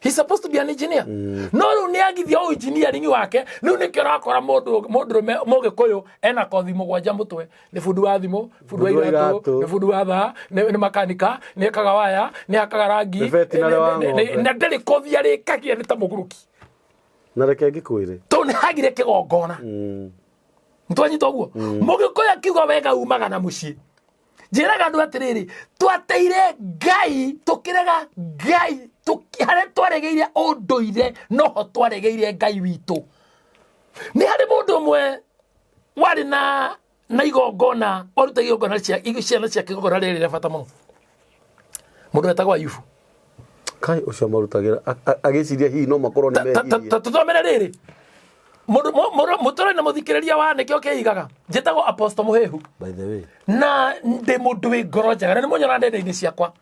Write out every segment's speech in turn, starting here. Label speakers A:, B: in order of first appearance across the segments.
A: He's supposed to be an engineer. No rĩu nĩ agithia ũ engineering wake, rĩu nĩkĩo ũrakora mũndũ mũndũrũme mũgĩkũyũ ena kothi mũgwanja mũtwe, nĩ bundi wa thimũ, bundi wa
B: Bundi wa
A: iratũ,
B: iratũ.
A: nĩ bundi wa thaa, nĩ makanika, nĩ ekaga waya, nĩ hakaga rangi,
B: Nĩ veterinary wa
A: nĩ-
B: ng'ombe.
A: na ndarĩ kothi arĩkagia nĩ ta mũguruki.
B: Na reke ngĩkwĩre.
A: Tondũ nĩ hagire kĩgongona. Nĩtwanyita ũguo? Mũgĩkũyũ akiuga wega umaga na mũciĩ. Njĩraga andũ atĩrĩrĩ, twateire Ngai, tũkĩrega Ngai, harĩa twaregeire ũndũire noho twaregeire Ngai witũ. Nĩ harĩ mũndũ ũmwe warĩ na igongona, waruta igongona cia ciana ciake igongona rĩrĩ rĩa bata mũno, mũndũ wetagwo Ayubu.
B: Kai ũcio marutagĩra agĩciria hihi no makorwo nĩ mehirie.
A: Ta tũthomere rĩrĩ mũtũrĩ na mũthikĩrĩria wa nĩkĩo kĩigaga, njĩtagwo Apostle Mũhĩhu.
B: By the way.
A: Na ndĩ mũndũ wĩ ngoro njega na nĩ mũnyona nenda-inĩ ciakwa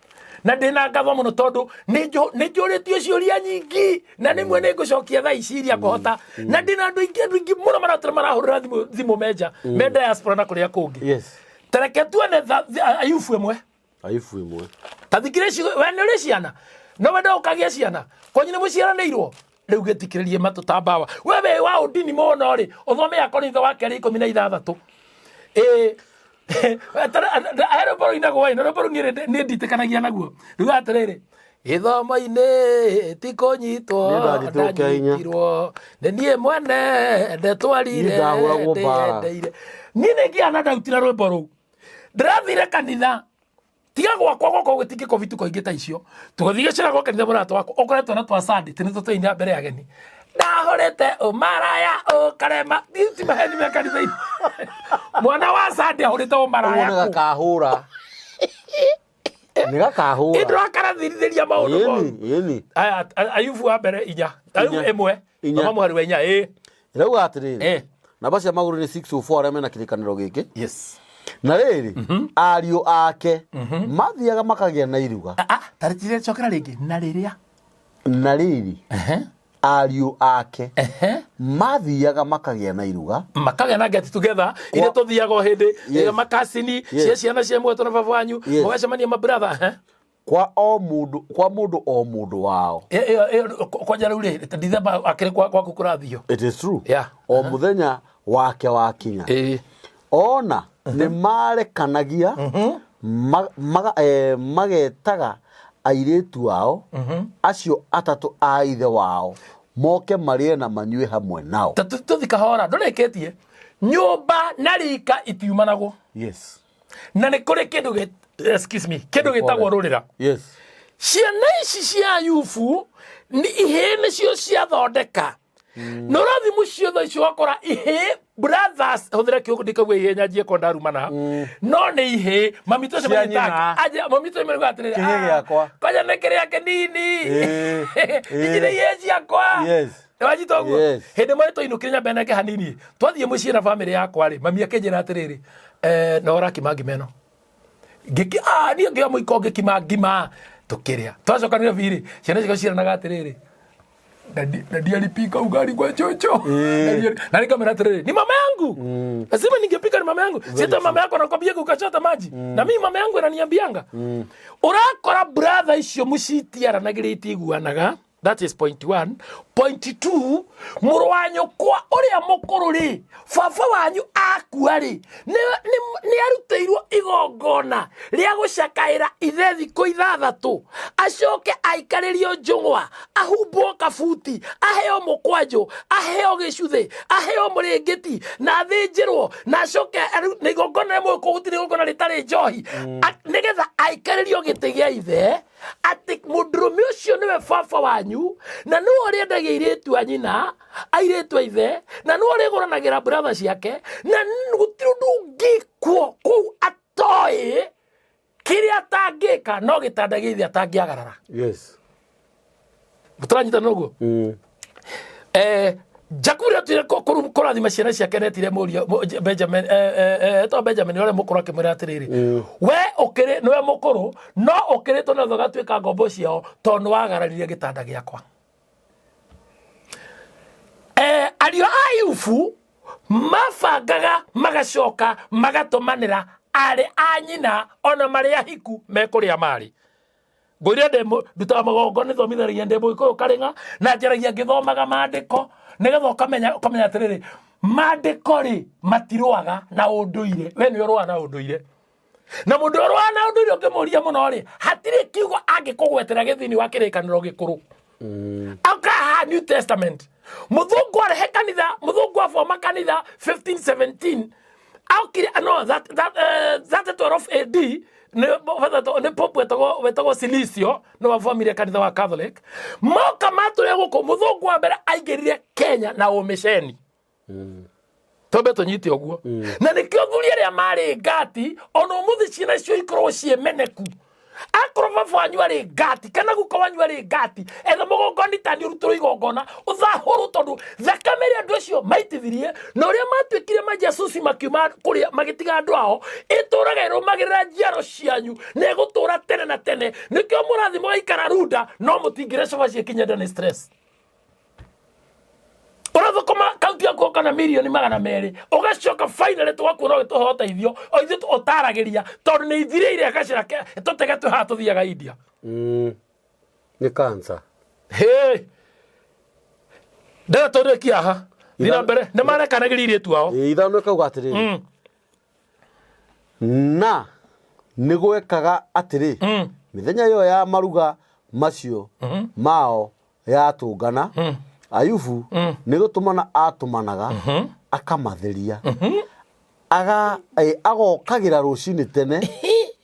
A: na ndĩ na ngatho mũno tondũ nĩ njũrĩtio ciũria nyingĩ na rĩmwe nĩ ngũcokia thaa ici iria ngũhota, na ndĩ na andũ aingĩ, andũ aingĩ mũno maratũra marahũrĩra thimũ menja me diaspora na kũrĩa kũngĩ. Ta reke tuone Ayubu ĩmwe.
B: Ayubu ĩmwe.
A: Ta thikĩrĩria ciugo, we nĩ ũrĩ ciana? No wende ũkagĩa ciana? Kwanyu nĩ mũciaranĩirwo? Rĩu gĩthikĩrĩrie matũ ta mbawa. We wĩ wa ũndini mũno rĩ, ũthome ya Korintho wa kerĩ 16. Ĩĩ. He rwĩmbo rũinagwo ĩ, na rwĩmbo rũu niĩ nditĩkanagia naguo. Rugaga atĩrĩrĩ, gĩthomo-inĩ ti kũnyitwo,
B: Niĩ ndanyitirwo kĩa hinya.
A: ndanyitirwo nĩ niĩ mwene ndetwarire,
B: Niĩ ndahũragwo mbara.
A: ndĩyendeire. Niĩ nĩ ngĩaga na ndauti na rwĩmbo rũu. Ndĩrathire kanitha, tiga gwakwa gwakwa gũtingĩkorwo bituko ingĩ ta icio, tũgũthiĩ gĩcera gwa kanitha mũrata wakwa ũkoretwo na twa Sunday tĩ nĩtũ tũina mbere ya ageni, ndahũrĩte ũmaraya ũkarema ti maheni me kanitha-inĩ, mwana wa Sunday ahũrĩte ũmaraya
B: Ũguo nĩ gakahũra. Nĩ gakahũra.
A: Ĩndũrakarathirithĩria maũndũ moru.
B: Ĩni, ĩni.
A: Aya, Ayubu wa mbere inya, Ayubu
B: Inya.
A: ĩmwe,
B: Inya.
A: thoma mũhari wa inya ĩ.
B: Ĩrauga atĩrĩrĩ, namba cia magũrũ nĩ 604 arĩa mena kĩrĩkanĩro gĩkĩ. Na rĩrĩ, ariũ ake mathiaga makagĩa na iruga.
A: Ah, tarĩ cokera rĩngĩ, na rĩrĩa.
B: Na rĩrĩ, ariũ ake mathiaga makagĩa na iruga.
A: Makagĩa na get together iria tũthiaga o hĩndĩ ĩrĩa makacini cia ciana cia mwetwo na baba wanyu, mũgacemania ma brother.
B: Kwa o mũndũ, kwa mũndũ o mũndũ wao.
A: Ĩyo kwanja rĩu rĩ, December akĩrĩ gwaku kũrathio.
B: It is true. O mũthenya wake wakinya. Ona nĩ marekanagia magetaga airĩtu ao acio atatũ a ithe wao moke marĩe na manyue hamwe nao.
A: Ta tũthi kahora, ndũrĩkĩtie. Nyũmba na rika itiumanagwo. Na nĩ kũrĩ kĩndũ excuse me, kĩndũ gĩtagwo rũrĩra. Ciana ici cia Ayubu nĩ ihĩĩ nĩcio ciathondeka. Na ũrathiĩ mũciĩ thaa icio ũgakora ihĩĩ brothers, hũthĩra kiugo ndikauga ihĩĩ nyanjie ko ndarumana. No nĩ ihĩĩ, mami tũcio
B: Cia
A: manyitaga
B: nyina.
A: Aje, mami tũcio manyitaga atĩrĩrĩ,
B: Kĩhĩĩ gĩakwa.
A: kwanja nĩ kĩrĩa kĩnini. Ici nĩ ihĩĩ ciakwa. Nĩwanyita ũguo? Hĩndĩ ĩmwe twainũkire nyambe nenge hanini, twathiĩ mũciĩ na bamĩrĩ yakwa rĩ, mami akĩnjĩra atĩrĩrĩ, no ũrakima ngima ĩno? Ngĩki, niĩ ngĩoya mũiko ngĩkima ngima, tũkĩrĩa. Twacokanire birĩ, ciana ciakwa ciĩranaga atĩrĩrĩ, Dadi alipika ugali kwa chocho. Na nikamwambia atĩrĩrĩ, ni mama yangu. Lazima ningepika ni mama yangu. Sita mama yako anakwambia ukachota maji. Na mimi mama yangu ananiambianga. Ũrakora brother icio mũcitiaranagĩra itiguanaga. That is point 1. Point 2, mũrũ wa nyũkwa ũrĩa mũkũrũ rĩ, baba wanyu akua rĩ, nĩ arutĩirwo igongona rĩa gũcakaĩra ithe thikũ ithathatũ, acoke aikarĩrio njũng'wa, ahumbwo kabuti, aheo mũkwanjũ, aheo gĩcuthĩ, aheo mũrĩngĩti, na athĩnjĩrwo, na acoke na igongona rĩmwe kũu gũtirĩ igongona rĩtarĩ njohi, nĩgetha aikarĩrio gĩtĩ gĩa ithe, atĩ mũndũrũme ũcio nĩwe baba wanyu, na nĩwe ũrĩendagia airĩtu a nyina, airĩtu a ithe, na nĩwe ũrĩgũranagĩra brother ciake, na gũtirĩ ũndũ ũngĩ kuo kũu atoĩ kĩrĩa atangĩka, no gĩtanda gĩa ithe atangĩagarara. Tũranyitana ũguo? Jakubu nĩ atuire kũrathima ciana ciake, nĩ etire mũriũ, Benjamin, to Benjamin ũrĩa mũkũrũ akĩmwĩra atĩrĩrĩ, we ũkĩrĩ, nĩwe mũkũrũ, no ũkĩrĩtwo na ũgatuĩka ngombo ciao tondũ nĩ wagararire gĩtanda gĩakwa. Ariũ a Ayubu mabangaga magacoka magatũmanĩra arĩ a nyina ona marĩ ahiku mekũrĩa marĩ. Ngwĩre ndĩ ndutaga magongona, nĩthomithanagia ndĩ Mũgĩkũyũ karĩng'a, na njaragia ngĩthomaga maandĩko nĩgetha ũkamenya atĩrĩrĩ, maandĩko rĩ matirũaga na ũndũire. We nĩwe ũrũaga na ũndũire, na mũndũ ũrũaga na ũndũire ũngĩmũria mũno rĩ, hatirĩ kiugo angĩkũgwetera gĩ thĩinĩ wa kĩrĩkanĩro gĩkũrũ. Akaha New Testament. Mũthũngũ arehe kanitha, mũthũngũ aboma kanitha 1517 aokire, no that 12 AD nĩ pope wetagwo Silisio nĩ wabomire kanitha wa Catholic. Moka matũrĩa gũkũ, mũthũngũ wa mbere aingĩrire Kenya na ũmĩceni. Twambe tũnyite ũguo. Na nĩkĩo thuri arĩa marĩ ngati ona ũmũthĩ ciana cio ikoragwo ciĩ meneku. Akorwo baba wanyu arĩ ngati kana guka wanyu arĩ ngati, etha mũgongoni tani ũrutĩrwo igongona ũthahũrwo, tondũ thakame ĩrĩa andũ acio maitithirie na ũrĩa matuĩkire majasusi makiuma kũrĩa magĩtiga andũ ao ĩtũraga ĩrũmagĩrĩra njiaro cianyu na ĩgũtũra tene na tene. Nĩkĩo mũrathi mũgaikara runda no mũtingĩrĩa cabaci ĩkinyenda nĩ stress. Ũrathũkũma kaunti yaku kana mirioni 200, ũgacoka finally tũgakuona ũgĩtũhe ũteithio o ithuĩ ũtaragĩria tondũ nĩ ithirĩire gacĩra tũtege twĩ haha tũthiaga India.
B: Nĩ cancer.
A: Hĩ, ndĩra tũrĩkia haha, thiĩ na mbere, nĩ marekanagĩria irĩtu ao.
B: Ĩ, ithano ĩkauga atĩrĩrĩ, na nĩ gwekaga atĩrĩ, mĩthenya ĩyo ya maruga macio mao yatũngana, Ayubu nĩ gũtũmana atũmanaga akamatheria. Agokagĩra rũcinĩ tene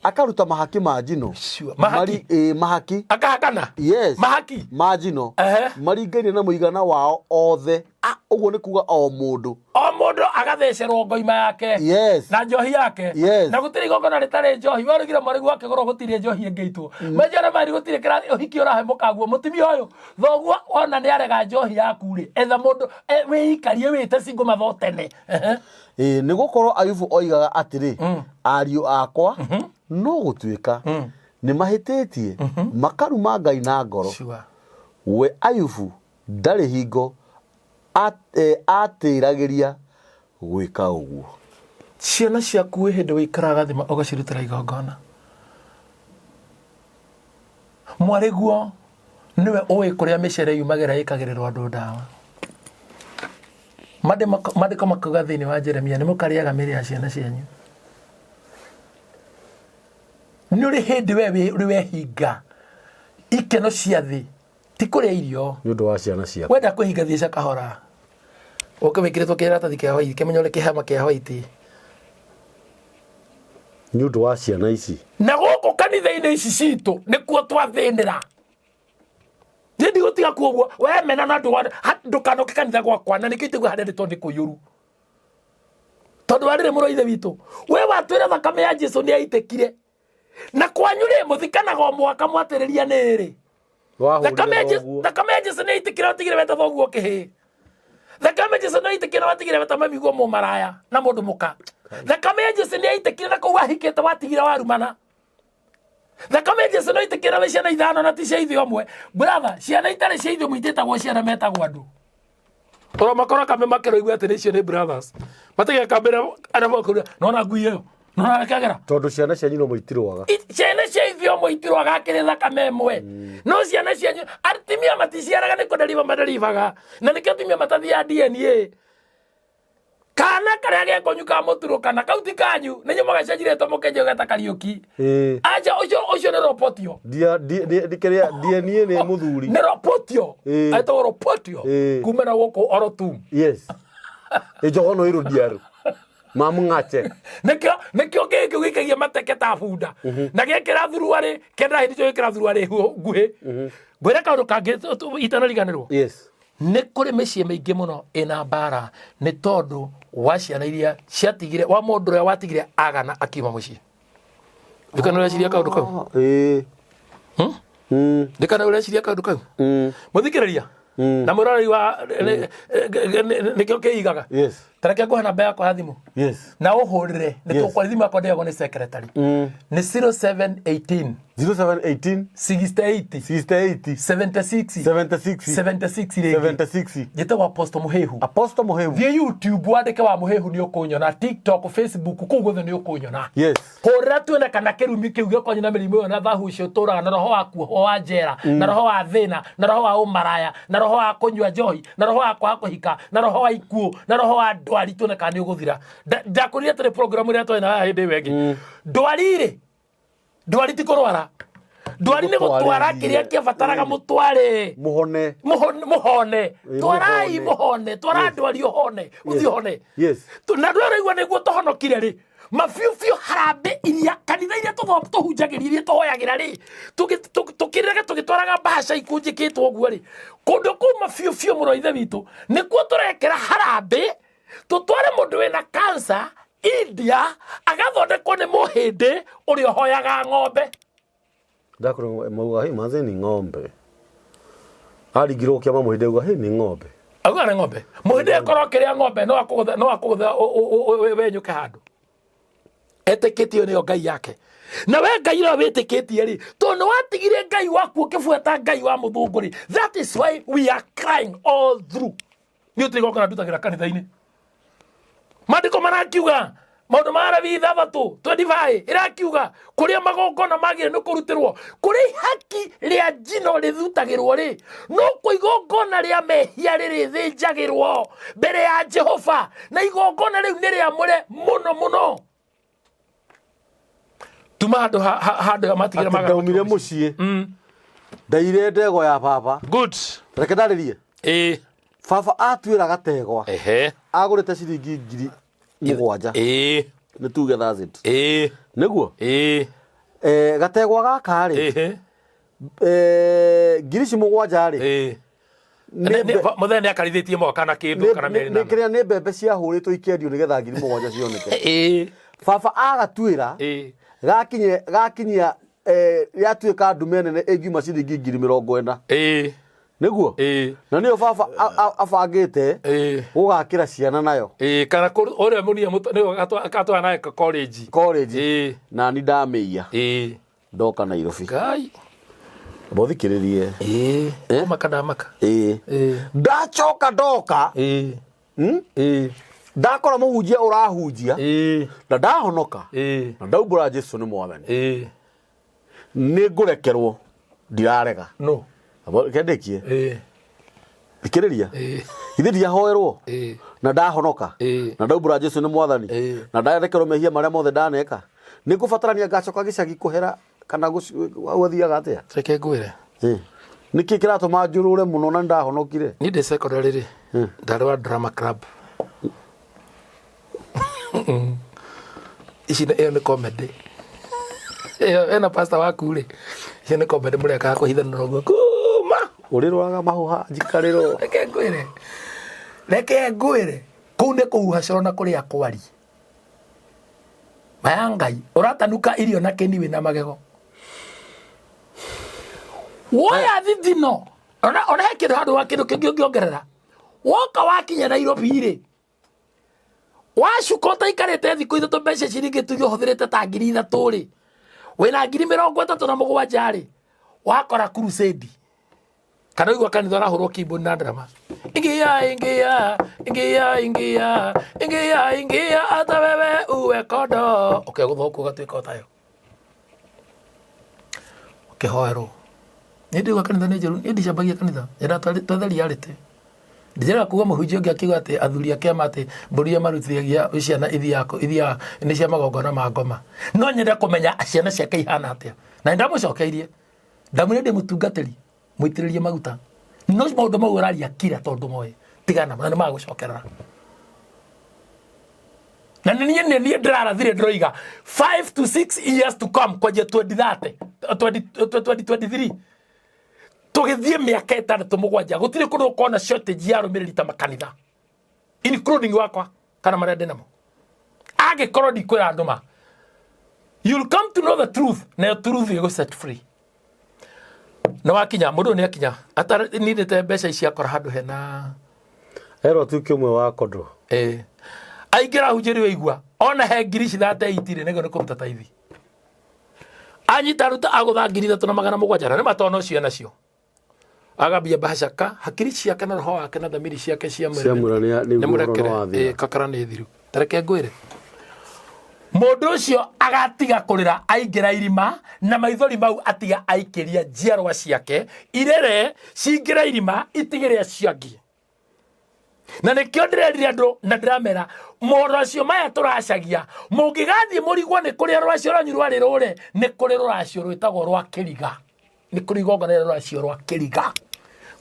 B: akaruta mahaki ma njino.
A: Sure. Mahaki?
B: Mahaki.
A: Akahakana?
B: Yes.
A: Mahaki?
B: Ma njino.
A: Ehe.
B: Maringaine na mũigana wao othe. Ah, ũguo nĩ kuga o mũndũ.
A: O mũndũ agathecerwo ngoima yake.
B: Yes.
A: Na njohi yake.
B: Yes.
A: Na gũtirĩ igongona rĩtarĩ njohi. Warugire mwarĩguo akĩgũrwo, gũtirĩ njohi ĩngĩitwo. Manjara mari gũtirĩ kĩrathi ũhiki ũrahe mũkaguo mũtumia ũyũ thoguo wona nĩ arega njohi yaku rĩ, etha mũndũ wĩikarie wĩte single matho tene. Ehe.
B: Ĩĩ, nĩ gũkorwo Ayubu oigaga atĩrĩ, ariũ akwa no gũtuĩka nĩ mahĩtĩtie makaruma Ngai na ngoro.
A: Sure.
B: We Ayubu ndarĩ hingo atĩragĩria gwĩka ũguo.
A: Ciana ciaku wĩ hĩndĩ wĩikaraga thĩ ũgacirutĩra igongona. Mwarĩguo nĩwe ũĩ kũrĩa mĩcere yumagĩra ĩkagĩrĩrwo andũ ndawa. Maandĩko makauga thĩinĩ wa Jeremia nĩ mũkarĩaga mĩĩrĩ ya ciana cianyu. Nĩ ũrĩ hĩndĩ we ũrĩ wehinga ikeno cia thĩ, ti kũrĩa irio.
B: Nĩ ũndũ wa ciana ciaku.
A: Wenda kwĩhinga thiĩ cia kahora. Ũke wĩkĩrĩtwo kĩratathi kĩa white, kĩmenye ũrĩ kĩhama kĩa white.
B: Nĩ ũndũ wa ciana ici.
A: Na gũkũ kanitha-inĩ ici citũ nĩkuo twathĩnĩra. Niĩ ndigũtiga kuo ũguo, we mena na ndũkanoke kanitha gwakwa, na nĩkĩo itaigua harĩa ndĩ tondũ nĩ kũiyũru. Tondũ wa rĩrĩ mũrũ wa ithe witũ, we watwĩra thakame ya Jesu nĩ yaitĩkire. Na kwanyu rĩ, mũthikanaga o mwaka mwatĩrĩria nĩ rĩ.
B: Wahũrire
A: Thakame ya Jesu,
B: thoguo.
A: Thakame ya Jesu nĩ yaitĩkire watigire weta thoguo kĩhĩ. Thakame ya Jesu nĩ yaitĩkire watigire weta mamiguo mũmaraya na mũndũ mũka. Thakame ya Jesu nĩ yaitĩkire na kũu wahikĩte watigire warumana. Thakame ya Jesu nĩ yaitĩkire wĩ ciana ithano na ti cia ithe ũmwe. Brother, ciana itarĩ cia ithe ũmwe itĩtagwo ciana, metagwo andũ. Ũromakora kambe makĩro igue atĩ nĩ icio nĩ brothers. Matigekambĩra arĩa makũria, nona ngui ĩyo, nona kagera.
B: Tondũ ciana cia nyina ũmwe itirũaga.
A: Ciana cia ithe ũmwe itirũaga akĩrĩ thakame ĩmwe. No ciana cianyu atumia maticiaraga nĩ kũnderiba maderibaga, na nĩkĩo atumia matathiaga DNA. Kana karĩa gekonyu ka mũturũ kana kau ti kanyu, nĩ nyũ mũgacenjire mũkenjia ũgeta Kariũki.
B: Ĩĩ.
A: Aca, ũcio nĩ robotio.
B: Kĩrĩa DNA nĩ mũthuri.
A: Nĩ robotio.
B: Ĩĩ.
A: Etagwo robotio.
B: Ĩĩ.
A: Kuma na gũkũ orotum.
B: Yes. Ĩnjogono ĩrũdiaru. Mamung'ache.
A: Nĩkĩo gĩkĩ gĩikagia mateke ta bunda na gĩekĩra thuruarĩ kenda hĩndĩ ĩcio gĩkĩra thuruarĩ nguhĩ. Ngwĩre kaũndũ kangĩ itanariganĩrwo.
B: Yes.
A: Nĩ kũrĩ mĩciĩ mĩingĩ mũno ĩna mbara nĩ tondũ wa ciana iria ciatigire wa mũndũ ũrĩa watigire agana akiuma mũciĩ. Ndikana ũreciria kaũndũ kau.
B: Ah, ĩĩ.
A: Ndikana ũreciria kaũndũ kau. Mũthikĩrĩria na mũroreri wa nĩkĩo kĩigaga.
B: Yes.
A: Tareke nguhe namba yakwa ya thimũ.
B: Yes.
A: Na ũhũrĩre nĩ
B: Yes.
A: tũkwaria thimũ yakwa ndĩagwo nĩ secretary. Nĩ 0718
B: 0718
A: 68
B: 68
A: 76
B: 76
A: 76 rĩngĩ.
B: 76.
A: Njĩtagwo Apostle Mũhĩhu.
B: Apostle Muhehu.
A: Thiĩ YouTube wandĩke wa Mũhĩhu nĩ ũkũnyona, TikTok, Facebook, kũu guothe nĩ ũkũnyona.
B: Yes.
A: Hũrĩra tuone kana kĩrumi kĩu gĩkonyi na mĩrimũ ĩyo na thahu ũcio ũtũraga na roho wa kuohwo wa njera na roho wa thĩna na roho wa ũmaraya na roho wa kũnyua njohi na roho wa kwaga kũhika na roho wa ikuũ na roho wa ndwari tuone kana nĩ ũgũthira. Ndakwĩrire atĩrĩ program ĩrĩa twarĩ nayo hĩndĩ ĩyo ĩngĩ. Ndwari rĩ, ndwari ti kũrwara, ndwari nĩ gũtwara kĩrĩa kĩabataraga mũtware.
B: Muhone.
A: Mũhone.
B: Ĩ,
A: Twarai
B: mũhone.
A: mũhone, twara ndwari ũhone, ũthiĩ ũhone.
B: Yes.
A: Na ndå raigua nä guo tåhonokire rä mabiå harambä iria kanitha iria tåhunjagä iria tåhoyagä rä tå kä rĩraga tå gä twaraga mbahaca ikũnjä kä two guo rä kå ndå kå mabiå biå må ithe witå nä kuo tå rekera harambä tå tware må ndå wä na cancer India agathondekwo nä må hä ndä å rä a ũhoyaga ng'ombe.
B: Ndakora mauga hey manze ni ng'ombe. Aringirwo kĩama mũhĩndĩ auga hey ni ng'ombe.
A: Auga nĩ ng'ombe mũhĩndĩ akorwo akĩrĩa ng'ombe no akũgũthe no akũgũthe wenyũke handũ etĩkĩtio nĩyo ngai yake na we ngai ũrĩa wĩtĩkĩtie rĩ tondũ nĩ watigire ngai waku ũkĩbuata ngai wa mũthũngũ rĩ, that is why we are crying all through. Nĩ ũtĩ igongona ndutagĩra kanitha-inĩ maandĩko marakiuga maũndũ ma Arabii ithathatũ 25 ĩrakiuga kũrĩa magongona magĩrĩire nĩ kũrutĩrwo kũrĩa ihaki rĩa njino rĩthutagĩrwo rĩ no kũ igongona rĩa mehia rĩrĩthĩnjagĩrwo mbere ya Jehova na igongona rĩu nĩ rĩamũre mũno mũno. Tuma handũ handũ matigĩra
B: Atĩ ndaumire mũciĩ. Ndaire ndegwa ya baba.
A: Good.
B: Reke ndarĩrie.
A: Ĩĩ.
B: Baba atuĩra gategwa.
A: Ehe.
B: Agũrĩte ciringi 7,000.
A: Ĩĩ.
B: Nĩ tuge that's it.
A: Ĩĩ.
B: Nĩguo?
A: Ĩĩ.
B: Gategwa gaka rĩ.
A: Ĩhĩ.
B: Ngiri ici 7 rĩ.
A: Ĩĩ.
B: Nĩ
A: Mũthenya nĩ akarithĩtie mwaka na kĩndũ kana mĩeri
B: nĩ
A: nana.
B: kĩrĩa nĩ mbembe ciahũrĩtwo ikendio nĩgetha 7,000 cioneke.
A: Ĩĩ.
B: Baba agatuĩra
A: Ĩĩ.
B: gakinye gakinyia yatuĩka ndume nene ĩngiuma ciringi 40,000.
A: Ĩĩ.
B: Nĩguo?
A: Ĩĩ.
B: Na nĩyo baba abangĩte
A: Ĩĩ.
B: gũgakĩra ciana nayo.
A: Ĩĩ, kana ũrĩa mũnini nĩwe agatwara naye college.
B: College.
A: Ĩĩ.
B: Na ni ndamĩiya.
A: Ĩĩ.
B: Ndoka Nairobi.
A: Ngai.
B: Bothikĩrĩrie.
A: Ĩĩ. Kũmaka ndamaka.
B: Ĩĩ.
A: Ĩĩ.
B: Ndacoka ndoka.
A: Ĩĩ. Ĩĩ.
B: Ndakora mũhunjia ũrahunjia.
A: Ĩĩ.
B: Na ndahonoka.
A: Ĩĩ.
B: Na ndaumbũra Jesu nĩ mwathani.
A: Ĩĩ.
B: Nĩ ngũrekerwo ndirarega.
A: No.
B: Kendĩkie.
A: Ĩĩ.
B: Thikĩrĩria.
A: Ĩĩ.
B: Ithe ndiahoerwo.
A: Ĩĩ.
B: Na ndahonoka.
A: Ĩĩ.
B: Na ndaumbũra Jesu nĩ mwathani.
A: Ĩĩ.
B: Na ndarekerwo mehia marĩa mothe ndaneka. Nĩ ngũbatarania ngacoka gĩcagi kũhera kana gũthiaga atĩa?
A: Reke ngwĩre.
B: Ĩĩ. Nĩkĩ kĩratũma njũrũre mũno na ndahonokire?
A: Niĩ ndĩ secondary rĩ, ndarĩ wa drama club. Ici ĩyo nĩ comedy. Ĩyo ĩna pastor waku rĩ, icio nĩ comedy mũrekaga kũhithanĩra ũguo kuma.
B: Ũrĩrwaga mahũha njikarĩrwo.
A: Reke ngwĩre. Reke ngwĩre. Kũu nĩ kũhuha coro na kũrĩa kwari. Maya Ngai, ũratanuka irio na kĩni wĩna magego. Woya thithino. Ona he kĩndũ handũ wa kĩndũ kĩngĩ ũngĩongerera. Woka wakinya Nairobi rĩ, wacuka ũtaikarĩte thikũ 3 mbeca ciringi tuge ũhũthĩrĩte ta 3,000 rĩ, wĩna 37,000 rĩ, wakora crusade. Kana ũigua kanitha ũrahũrwo keyboard na drama. Ingia, ingia, ingia, ingia, ingia, ingia, hata wewe uwe kondo. Ũkegũtha ũguo ũgatuĩka ũtayo. Ũkĩhoerwo. Niĩ ndĩigua kanitha nĩ njũru, niĩ ndicambagia kanitha. Nyendaga twethe reality. Ndĩrenda kuga mũhunjia ũngĩ akiuga atĩ athuri a kĩama atĩ mbũri iria marutithagia ciana ithiaga nĩ cia magongona ma ngoma. No nyende kũmenya ciana ciake ihana atĩa. Na nĩndamũcokeirie. Ndamwĩrire ndĩ mũtungatĩri mũitĩrĩrie maguta. No maũndũ mau ũraria kira tondũ moĩ. Tigana na nĩ magũcokerera. Na nĩ niĩ nĩ niĩ ndĩrarathire ndĩroiga 5 to 6 years to come kwanjia 2030, 2023. Tũgĩthiĩ mĩaka 6 7 gũtirĩ kũndũ ũkona shortage ya arũmĩrĩri ta makanitha including wakwa kana marĩa ndĩ namo. Angĩkorwo ndikwĩra andũ ma, you'll come to know the truth, nayo truth ĩgũ set free. Na wakinya mũndũ ũyũ nĩakinya atarĩnĩte mbeca ici akora handũ hena
B: Erwo atuĩke ũmwe wa kondo.
A: Ĩĩ. Aingĩra ahunjĩrio igua ona he ngiri cithate itirĩ nĩguo nĩ kũruta taithi. Anyita aruta agũtha 3700 na nĩ matona ũcio enacio. Agambia bahacaka hakiri ciake na roho wake na thamiri ciake cia
B: Ciamwĩra nĩ
A: nĩ
B: ũhoro
A: mũrekere
B: nĩ wathira.
A: Ĩ, kakara nĩ thiru tareke ngwĩre mũndũ ũcio agatiga kũrĩra aingĩra irima na maithori mau atiga aikĩria njiarwa ciake irere cingĩre irima itigĩre acio angĩ na nĩkĩo ndĩrerire andũ na ndĩramera moracio maya tũracagia mũngĩgathiĩ mũrigwo nĩ kũrĩa rũracio rwanyu rwarĩ rũre nĩ kũrĩ rũracio rwĩtagwo rwa kĩriga nĩ kũrĩ igongona rĩa rũracio rwa kĩriga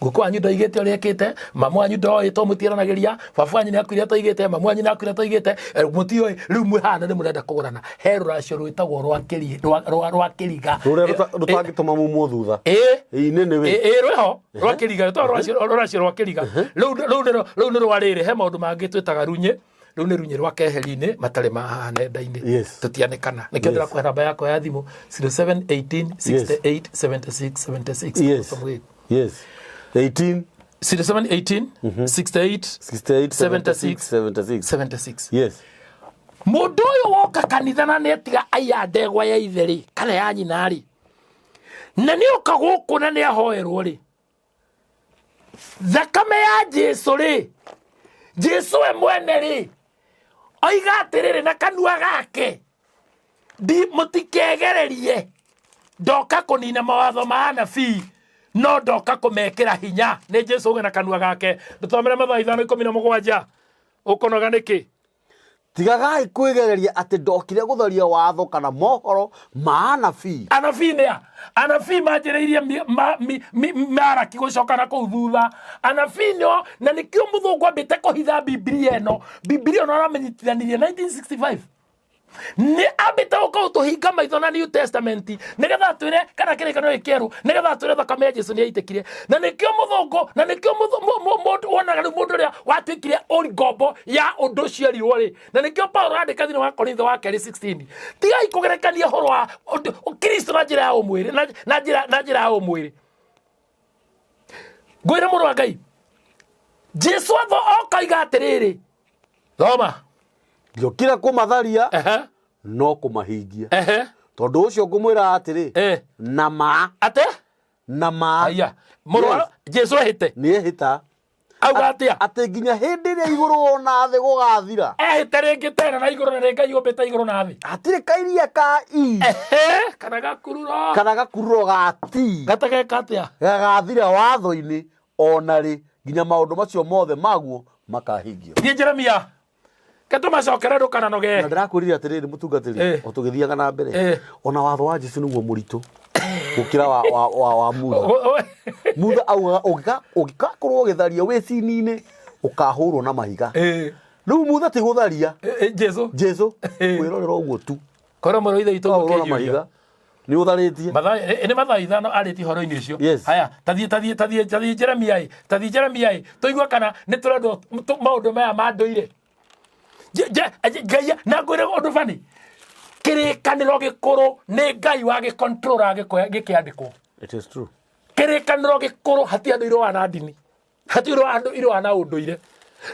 A: guka wanyu ndoigĩte ũrĩa ekĩte mamu wanyu ndoĩ to mũtiaranagĩria baba wanyu nĩakuire atoigĩte mamu wanyu nĩakuire atoigĩte mũtiũĩ rĩu mwĩ haha na nĩ mũrenda kũgũrana he rũracio rwĩtagwo rwa rwa kĩriga
B: Rũrĩa rũtangĩtũma mumwo thutha.
A: Ĩ
B: Ĩ nĩ nĩ wĩ.
A: Ĩ rwĩho rwa kĩriga rwĩtagwo rũracio rwa kĩriga rĩu rĩu nĩ rwa rĩrĩ he maũndũ mangĩ twĩtaga runyĩ rĩu nĩ runyĩ rwa keheri-inĩ matarĩ ma haha nenda-inĩ tũtianĩkana nĩkĩo ndĩrakũhe namba yakwa ya thimũ 0718 68 76 76
B: Yes. Yes. 18
A: 0718 68
B: 68
A: 76
B: 76.
A: 76
B: Yes.
A: Mũndũ ũyũ woka kanitha na nĩetiga aiya ndegwa ya ithe rĩ kana ya nyina rĩ na nĩoka gũkũ na nĩahoerwo rĩ thakame ya Jesu rĩ Jesu we mwene rĩ oiga atĩrĩrĩ na kanua gake ndi mũtikegererie ndoka kũnina mawatho ma anabii no ndoka kũmekĩra hinya nĩ Jesu uge na kanua gake ndũthomere Mathayo 5:17 ũkũnoga nĩkĩ
B: Tigagai kwĩgereria atĩ ndokire gũtharia watho kana mohoro ma anabii.
A: Anabii nĩ a? Anabii manjĩrĩirie Maraki gũcoka na kũu thutha. Anabii nĩo, na nĩkĩo mũthũngũ ambĩte kũhitha Bibilia ĩno. Bibilia ĩno aramenyithanirie 1965. Nĩ ambĩte gũka gũtũhinga maitho na New Testament nĩgetha atwĩre kana kĩrĩkanĩro gĩkĩ kĩerũ nĩgetha atwĩre thakame ya Jesu nĩ yaitĩkire. Na nĩkĩo mũthũngũ, na nĩkĩo mũndũ wonaga rĩu mũndũ ũrĩa watuĩkire ngombo ya ũndũ ũcio erirwo rĩ. Na nĩkĩo Paulo andĩka thĩinĩ wa Korintho wa kerĩ 16 tigai kũgerekania ũhoro wa Kristo na njĩra ya ũmwĩrĩ na njĩra na njĩra ya ũmwĩrĩ. Ngwĩre mũrũ wa Ngai, Jesu atho okaiga atĩrĩrĩ, thoma.
B: Ndiokire kũmatharia no kũmahingia. Tondũ ũcio ngũmwĩra atĩrĩ, na ma
A: ate
B: na ma
A: aya mũrũ wa Jesu ehĩte
B: nĩ ehĩta
A: auga atĩa
B: atĩ nginya hĩndĩ ĩrĩa igũrũ ona thĩ gũgathira
A: ehĩte rĩngĩ tena na igũrũ na nĩ Ngai ũmbĩte igũrũ na thĩ
B: hatirĩ kairia ka i
A: kana gakururo
B: kana gakururo ga ti
A: gatageka atĩa
B: gagathira watho-inĩ ona rĩ nginya maũndũ macio mothe maguo makahingio.
A: Thiĩ Jeremia ketũmacokere ndũkananoge.
B: Na ndĩrakwĩrire atĩrĩrĩ mũtungatĩri o tũgĩthiaga na mbere ona watho wa Jesu nĩguo mũritũ gũkĩra wa Mutha. Mutha augaga ũngĩgakorwo ũgĩtharia wĩ cini-inĩ ũkahũrwo na mahiga. Rĩu Mutha ti gũtharia
A: Jesu
B: Jesu kwĩrorera ũguo tu
A: Korwo mũrũ ithe witũ
B: ũkahũrwo na mahiga nĩ ũtharĩtie.
A: Nĩ Mathayo 5 arĩtie ũhoro-inĩ ũcio. Haya tathiĩ tathiĩ tathiĩ tathiĩ Jeremia ĩ tathiĩ Jeremia ĩ tũigue kana nĩ tũrendwo maũndũ maya ma ndũire. Ngai na ngwĩre ũndũ bani kĩrĩkanĩro gĩkũrũ nĩ Ngai wagĩcontrol gĩkĩandĩkwo.
B: It is true.
A: Kĩrĩkanĩro gĩkũrũ hatirĩ andũ irũaga na ndini hatirĩ andũ irũaga na ũndũire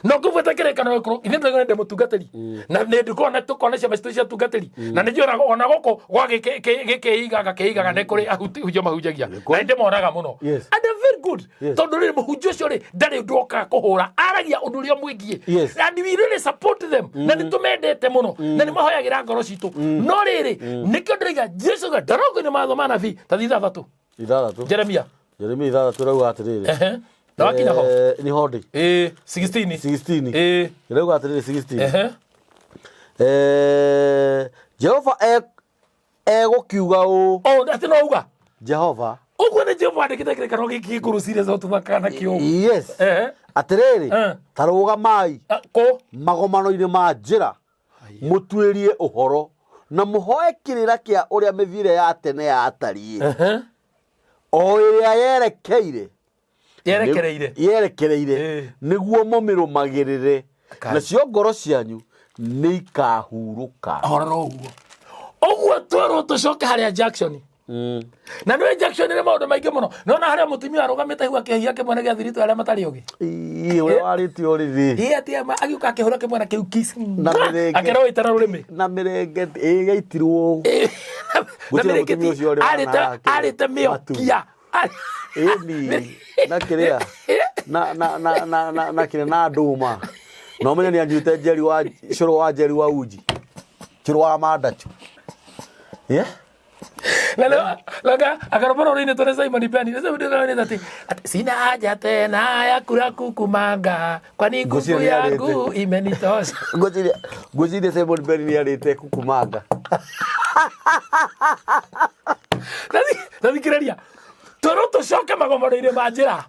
A: no ngũbuata kĩrĩkanĩro gĩkũrũ ithuĩ tũrĩ ndĩ mũtungatĩri na nĩ ndikona tũkona ciama citũ cia tungatĩri na nĩ njũraga ona gũkũ gwa gĩkĩigaga kĩigaga nĩ kũrĩ ahunjia mahunjagia na nĩ ndĩmonaga mũno and they're very good tondũ rĩrĩ mũhunjia ũcio rĩ ndarĩ ũndũ okaga kũhũra aragia ũndũ ũrĩa mwĩgiĩ and we really support them na nĩ tũmendete mũno na nĩ mahoyagĩra ngoro citũ no rĩrĩ nĩkĩo ndĩraiga Jesu ga ndarongoinĩ mawatho ma nabii ta 6
B: Ithathatũ.
A: Jeremia.
B: Jeremia 6 ĩrauga atĩrĩrĩ.
A: Ehe. Na wakinya ho.
B: Nĩ ho ndĩ.
A: Ĩĩ, 16.
B: 16.
A: Ĩĩ.
B: Ĩrauga atĩrĩrĩ 16.
A: Ehe.
B: Jehova egũkiuga ũũ.
A: Oh, atĩ no uga.
B: Jehova.
A: Ũguo nĩ Jehova andĩkĩte kĩrĩkanĩro gĩkĩ gĩkũrũ serious o tũthakaga nakĩo.
B: Yes.
A: Ehe.
B: Atĩrĩrĩ, ta rũgamai
A: kũ
B: magomano-inĩ ma njĩra mũtuĩrie ũhoro na mũhoe kĩrĩra kĩa ũrĩa mĩthiĩre ya tene yatariĩ o ĩrĩa yerekeire
A: yerekereire
B: yerekereire nĩguo mũmĩrũmagĩrĩre nacio ngoro cianyu nĩ ikahurũka.
A: Horora ũguo ũguo twerwo tũcoke harĩa Jackson. Na nĩ injection ĩrĩ maũndũ maingĩ mũno. Nona harĩa mũtumia arũgamĩte hau akĩhia kĩmwana gĩa thiritũ arĩa matarĩ ũgĩ.
B: Ii, ũrĩa warĩtie ũrĩrĩ.
A: Ĩ atĩ agĩũka akĩhũra kĩmwana kĩu kiss.
B: Na mĩrenge.
A: Akĩrwo ĩta na rũrĩmĩ.
B: Na mĩrenge ĩgaitirwo.
A: Na
B: Gũtirĩ
A: mĩrĩngĩti
B: mũtumia ũcio ũrĩ
A: arĩte
B: wana hake.
A: arĩte mĩokia.
B: Ĩni na kĩrĩa na na na na na na kĩrĩa na ndũma. Na ũmenye nĩ anyuĩte njeri wa cũrũ wa njeri wa uji. Cũrũ wa mandacu. Yeah?
A: Na leo laka akarobora ule ni Simon Beni. Sasa ndio kama ati ati sina haja tena ya kula kukumanga kwani nguvu
B: Ngwĩciria nĩ
A: yangu
B: arĩte.
A: imenitosha.
B: Ngwĩciria ngwĩciria Simon Beni nĩ arĩte kukumanga.
A: Nathikĩrĩria tũrũ tũcoke magomano-inĩ ma njĩra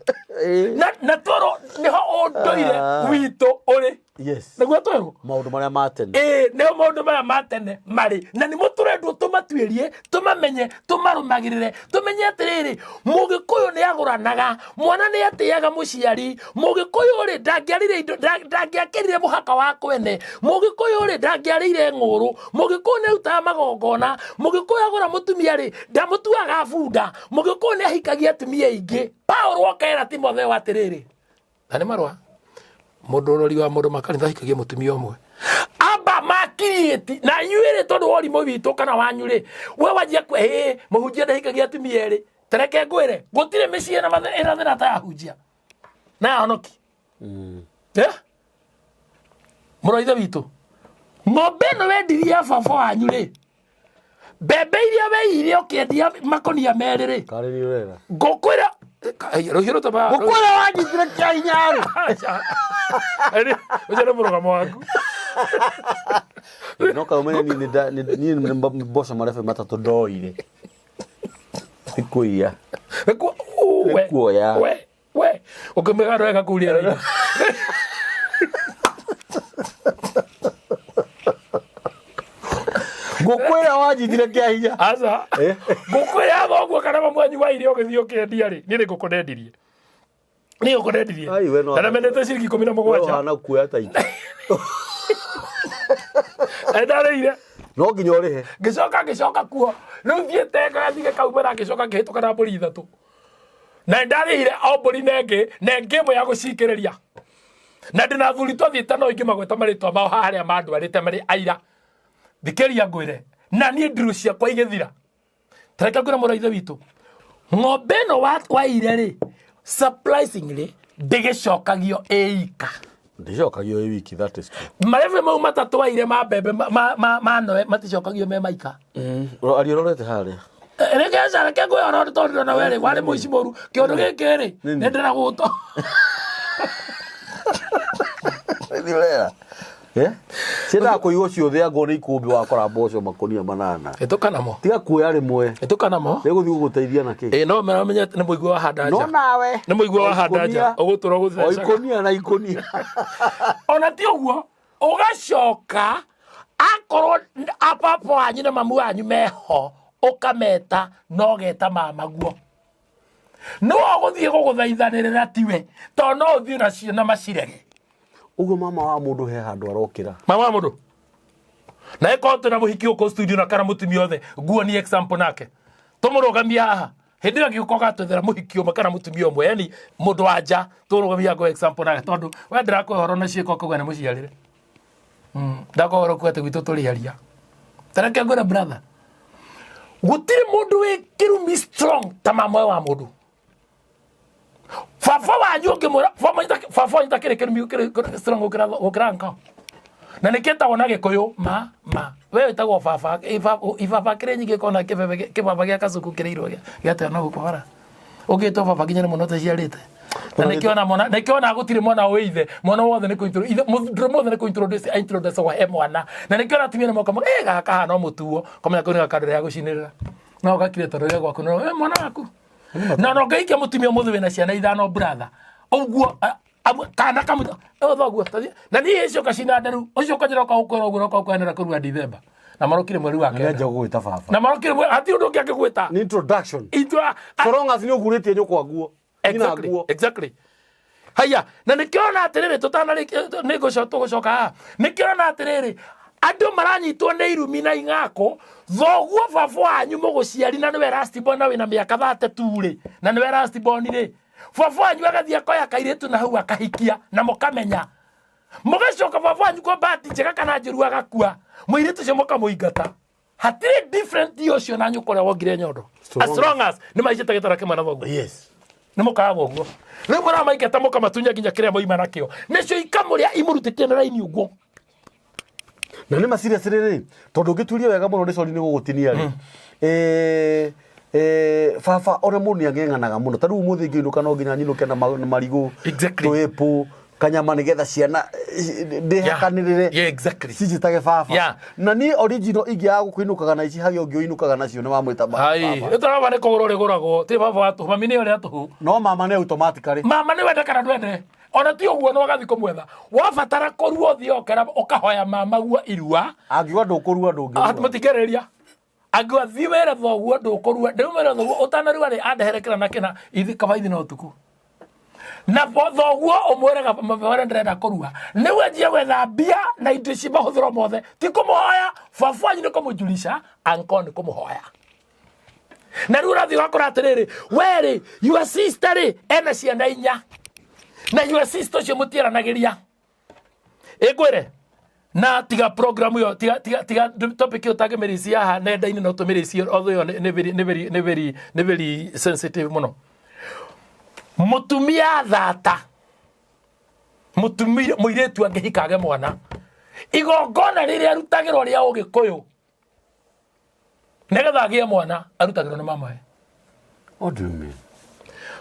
A: na tũrũ nĩho ũndũire witũ ũrĩ.
B: Yes.
A: Nĩguo twerwo
B: Maũndũ marĩa ma tene.
A: Ĩĩ, nĩo maũndũ maya ma tene marĩ na nĩmo tũrendwo tũmatuĩrie, tũmamenye, tũmarũmagĩrĩre, tũmenye atĩrĩrĩ, mũgĩkũyũ nĩ agũranaga, mwana nĩ atĩaga mũciari, mũgĩkũyũ rĩ ndangĩarire indo, ndangĩakĩrire mũhaka wa kwene, mũgĩkũyũ rĩ ndangĩarĩire ng'ũrũ, mũgĩkũyũ nĩ arutaga magongona, mũgĩkũyũ agũra mũtumia rĩ ndamũtuaga bunda, mũgĩkũyũ nĩ ahikagia atumia aingĩ. Paulo akera Timotheo atĩrĩrĩ, na nĩ marũa mũndũ ũrori wa mũndũ makanitha ahikagia mũtumia ũmwe amba makiriĩti na inyuĩ rĩ tondũ wa ũrimũ witũ kana wanyu rĩ, we wanjia kwe ĩ mũhunjia ndahikagia atumia erĩ. Tareke ngwĩre gũtirĩ mĩciĩ ĩna ĩna thĩna ta ya hunjia na ya honoki. Eh? Mũrũ ithe witũ, ng'ombe ĩno wendirie ya baba wanyu rĩ, mbembe iria weiire ũkĩendia makũnia merĩ rĩ,
B: Karĩ nĩ ũrera.
A: Ngũkwĩra rũhiũ rũtamaga.
B: Ngũkwĩra wanyitire kĩa hinya rĩ.
A: Ũcio nĩ mũrũgamo waku.
B: No kaũmenye niĩ niĩ nĩ mboco marebe matatũ ndoire. Ti kũiya.
A: Nĩ
B: kuoya.
A: We we ũkĩmĩga wega kũu rĩera-inĩ.
B: Ngũkwĩra wanyitire kĩa hinya.
A: Aca. Ngũkũ ya thoguo kana mamu wanyu wa irio ũgĩthiĩ ũkĩendia rĩ, niĩ nĩ ngũkũ ndendirie. Niĩ ngũkũ ndendirie.
B: Ai, we no-
A: Na ndamenete ciringi ikũmi na
B: We
A: mũgwanja.
B: ũhana kuoya ta ita.
A: Na ndarĩire.
B: No nginya ũrĩhe.
A: Ngĩcoka ngĩcoka kuo. Rĩu thiĩte ngathige kaumĩra ngĩcoka ngĩhĩtũka na mbũri ithatũ. Na ndarĩhire o mbũri na ĩngĩ na ĩngĩ ĩmwe ya gũcikĩrĩria. Na ndĩna athuri twathiĩte no ingĩ magweta marĩtwa mao haha arĩa mandwarĩte marĩ aira. Thikĩria ngwĩre, na niĩ ndirũ ciakwa igĩthira. Tareke ngwĩre mũrũ wa ithe witũ, ng'ombe ĩno waire rĩ, surprisingly ndĩgĩcokagio ĩika.
B: Ndĩcokagio ĩ wiki, that is true.
A: Marebe mau matatũ waire ma mbembe ma noe maticokagio me maika.
B: Aria ũrorete harĩa.
A: Reke reke ngwĩre ũrore tondũ ndĩrona we rĩ warĩ mũici mũru. Kĩũndũ gĩkĩ rĩ nĩ ndĩragũtwo.
B: Nĩ ũrera. Eh? Ciendaga kũigwo ciothe angorwo nĩ ikũmbĩ wakora mboco makũnia manana.
A: Ĩtũka namo.
B: Tiga kuoya rĩmwe.
A: Ĩtũka namo.
B: Rĩgũthiĩ gũgũteithia na kĩ?
A: Ĩ no mera menye nĩ mũigua wa handa
B: No
A: nja.
B: nawe.
A: Nĩ mũigua wa handa nja. Ũgũtũra
B: O
A: ũgũthecaga.
B: ikũnia na ikũnia.
A: Ona ti ũguo ũgacoka akorwo apapa wanyu na mamu wanyu meho ũkameta na ũgeta mama guo no ũgũthiĩ gũgũthaithanĩrĩra tiwe tondũ no ũthiĩ nacio na macirege.
B: Ũguo mama wa mũndũ he handũ arokĩra.
A: Mama wa mũndũ na ĩkorwo twĩna mũhiki gũkũ studio na kana mũtumia othe nguo ni example nake tũmũrũgamie haha hĩndĩ ĩyo gĩũka ũgatwethera mũhiki ũmwe kana mũtumia ũmwe, yani mũndũ wa nja tũrũgamie haha example nake tondũ we ndĩrakũhe ũhoro na ciĩko ũkauga nĩ mũciarĩre. Ndakũhe ũhoro kuga atĩ gwitũ tũrĩ aria. Tareke ngwĩre brother, gũtirĩ mũndũ wĩ kĩrumi strong ta mama wa mũndũ. Baba wanyu ũngĩmwĩra baba wanyu takĩrĩ kĩrumi gũkĩrĩ strong gũkĩra nkao. Na nĩ kĩtagwo na Gĩkũyũ ma ma. We wĩtagwo baba, ibaba kĩrĩ nyingĩ kona kĩbebe kĩbaba gĩa kacuku kĩrĩirwo gĩateo na gũkũ bara. Ũngĩtwo baba nginya nĩ mwana ũtaciarĩte. Na nĩkĩo ona mwana, nĩkĩo ona gũtirĩ mwana ũĩ ithe, mwana wothe nĩ kũ ithe mũndũ wothe nĩ kũ introduce, a introduce gwa he mwana. Na nĩkĩo ona atumia nĩ moka gaka kahana o mũtuo, kamenya kau nĩ gakandũra ya gũcinĩrĩra. No gakire tondũ ge gwaku, no mwana waku. Na no ngaikia mũtumia ũmũthĩ wĩna ciana ithano brother. Ũguo kana kamũta thoguo tathi na niĩ ũcio kacina nderu ũcio kanjĩra ũka ũkwĩra ũguo ũka ũkwenera kũrua Dithemba na marokire mweri wa
B: Nĩ
A: kenda
B: anjia gũgwĩta baba.
A: Na marokire mweri hatirĩ ũndũ ũngĩ angĩgwĩta.
B: Nĩ introduction.
A: Itwa
B: So long as nĩ ũgurĩtie nyũkwa nguo. Nyina
A: Exactly,
B: nguo.
A: exactly. Haya, na nĩkĩo ona atĩrĩrĩ tũtanarĩkia nĩ tũgũcoka haha. Nĩkĩo ona atĩrĩrĩ Andũ maranyitwo nĩ irumi na ing'ako. Thoguo baba wanyu mũgũciari na nĩwe last born, na wĩna mĩaka 32 rĩ, na nĩwe last born rĩ, baba wanyu agathiĩ akoya kairĩtu na hau akahikia, na mũkamenya. Mũgacoka baba wanyu kwa bahati njega kana njũru agakua, mũirĩtu ũcio mũkamũingata. Hatirĩ different ũcio na nyũkwa ũrĩa wongire nyondo.
B: So
A: As long as nĩ maicĩte gĩtara kĩmwe na thoguo. Nĩ mũkaga ũguo. Rĩu mũramaingata mũkamatunya nginya kĩrĩa moima nakĩo. Nĩcio ikamũrĩa imũrutĩtie na raini ũguo.
B: Na nĩ ma serious rĩrĩ, tondũ ũngĩturia wega mũno nĩ sorry nĩ gũgũtinia rĩ. Baba ona mũndũ nĩ ang'eng'anaga mũno. Ta rĩu ũmũthĩ ngĩinũka no nginya nyinũke na marigũ, twĩpũ, kanyama nĩgetha ciana ndĩhakanĩrĩre. Cinjĩtage baba. Na niĩ original ingĩaga gũkũinũkaga na ici harĩ ũngĩ ũinũkaga nacio nĩ wamwĩta baba.
A: Ĩtaraba nĩ kũgũrwo rĩgũragwo, ti baba wa tũhũ, mami nĩ ũrĩa tũhũ.
B: No mama nĩ automatically.
A: Mama nĩ wende kana ndwende. Ona ti ũguo no agathiĩ kũmwetha. Wabatara kũrua ũthiĩ ũkera ũkahoya mama guo irua.
B: Angiuga ndũkũrua ndũngĩrua.
A: Mũtikĩrĩria. Angiuga thiĩ wĩre thoguo ndũkũrua, ndĩmwĩre thoguo ũtanarua rĩ andehere kĩna na kĩna, ithi kaba ithi na ũtukũ. Na thoguo ũmwĩre mwĩre ndĩrenda kũrua. Nĩguo anjie gwetha mbia na indo ici mahũthĩro mothe. Ti kũmũhoya, baba wanyu nĩ kũmũjulisha, uncle nĩ kũmũhoya. Na rĩu ũrathiĩ ũgakora atĩrĩrĩ, we rĩ, your sister rĩ, ena ciana inya. Na your sister ũcio mũtiaranagĩria. Ĩngwĩre, na tiga program ĩyo, tiga, tiga, tiga topic ĩyo ũtangĩmĩrĩcia haha nenda-inĩ no tũmĩrĩcie, although ĩyo nĩ very, nĩ very, nĩ very, nĩ very sensitive mũno. Mũtumia thata, mũtumia, mũirĩtu angĩhika age mwana, igongona rĩrĩa arutagĩrwo rĩa Ũgĩkũyũ, nĩgetha agĩe mwana, arutagĩrwo nĩ mamawe.
B: What do you mean?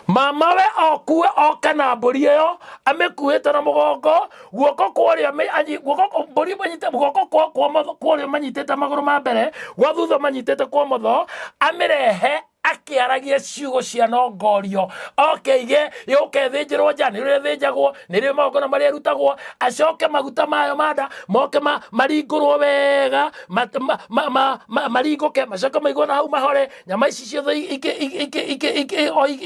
A: Mama we okue oke na mbũri ĩyo amĩkuĩte na mũgongo, guoko kwa ũrĩo guoko mbũri manyite, guoko kwa kwa ũmotho, kwa ũrĩo manyitĩte magũrũ ma mbere, gwa thutha manyitĩte kwa ũmotho, amĩrehe akĩaragia ciugo cia nongorio, oke aige yũke ĩthĩnjĩrwo nja, nĩ rĩrĩa ĩthĩnjagwo, nĩ rĩo magongona marĩa ĩrutagwo, acoke maguta mayo ma nda moke maringũrwo wega, maringũke, macoke maigwo na hau mahore, nyama ici ciothe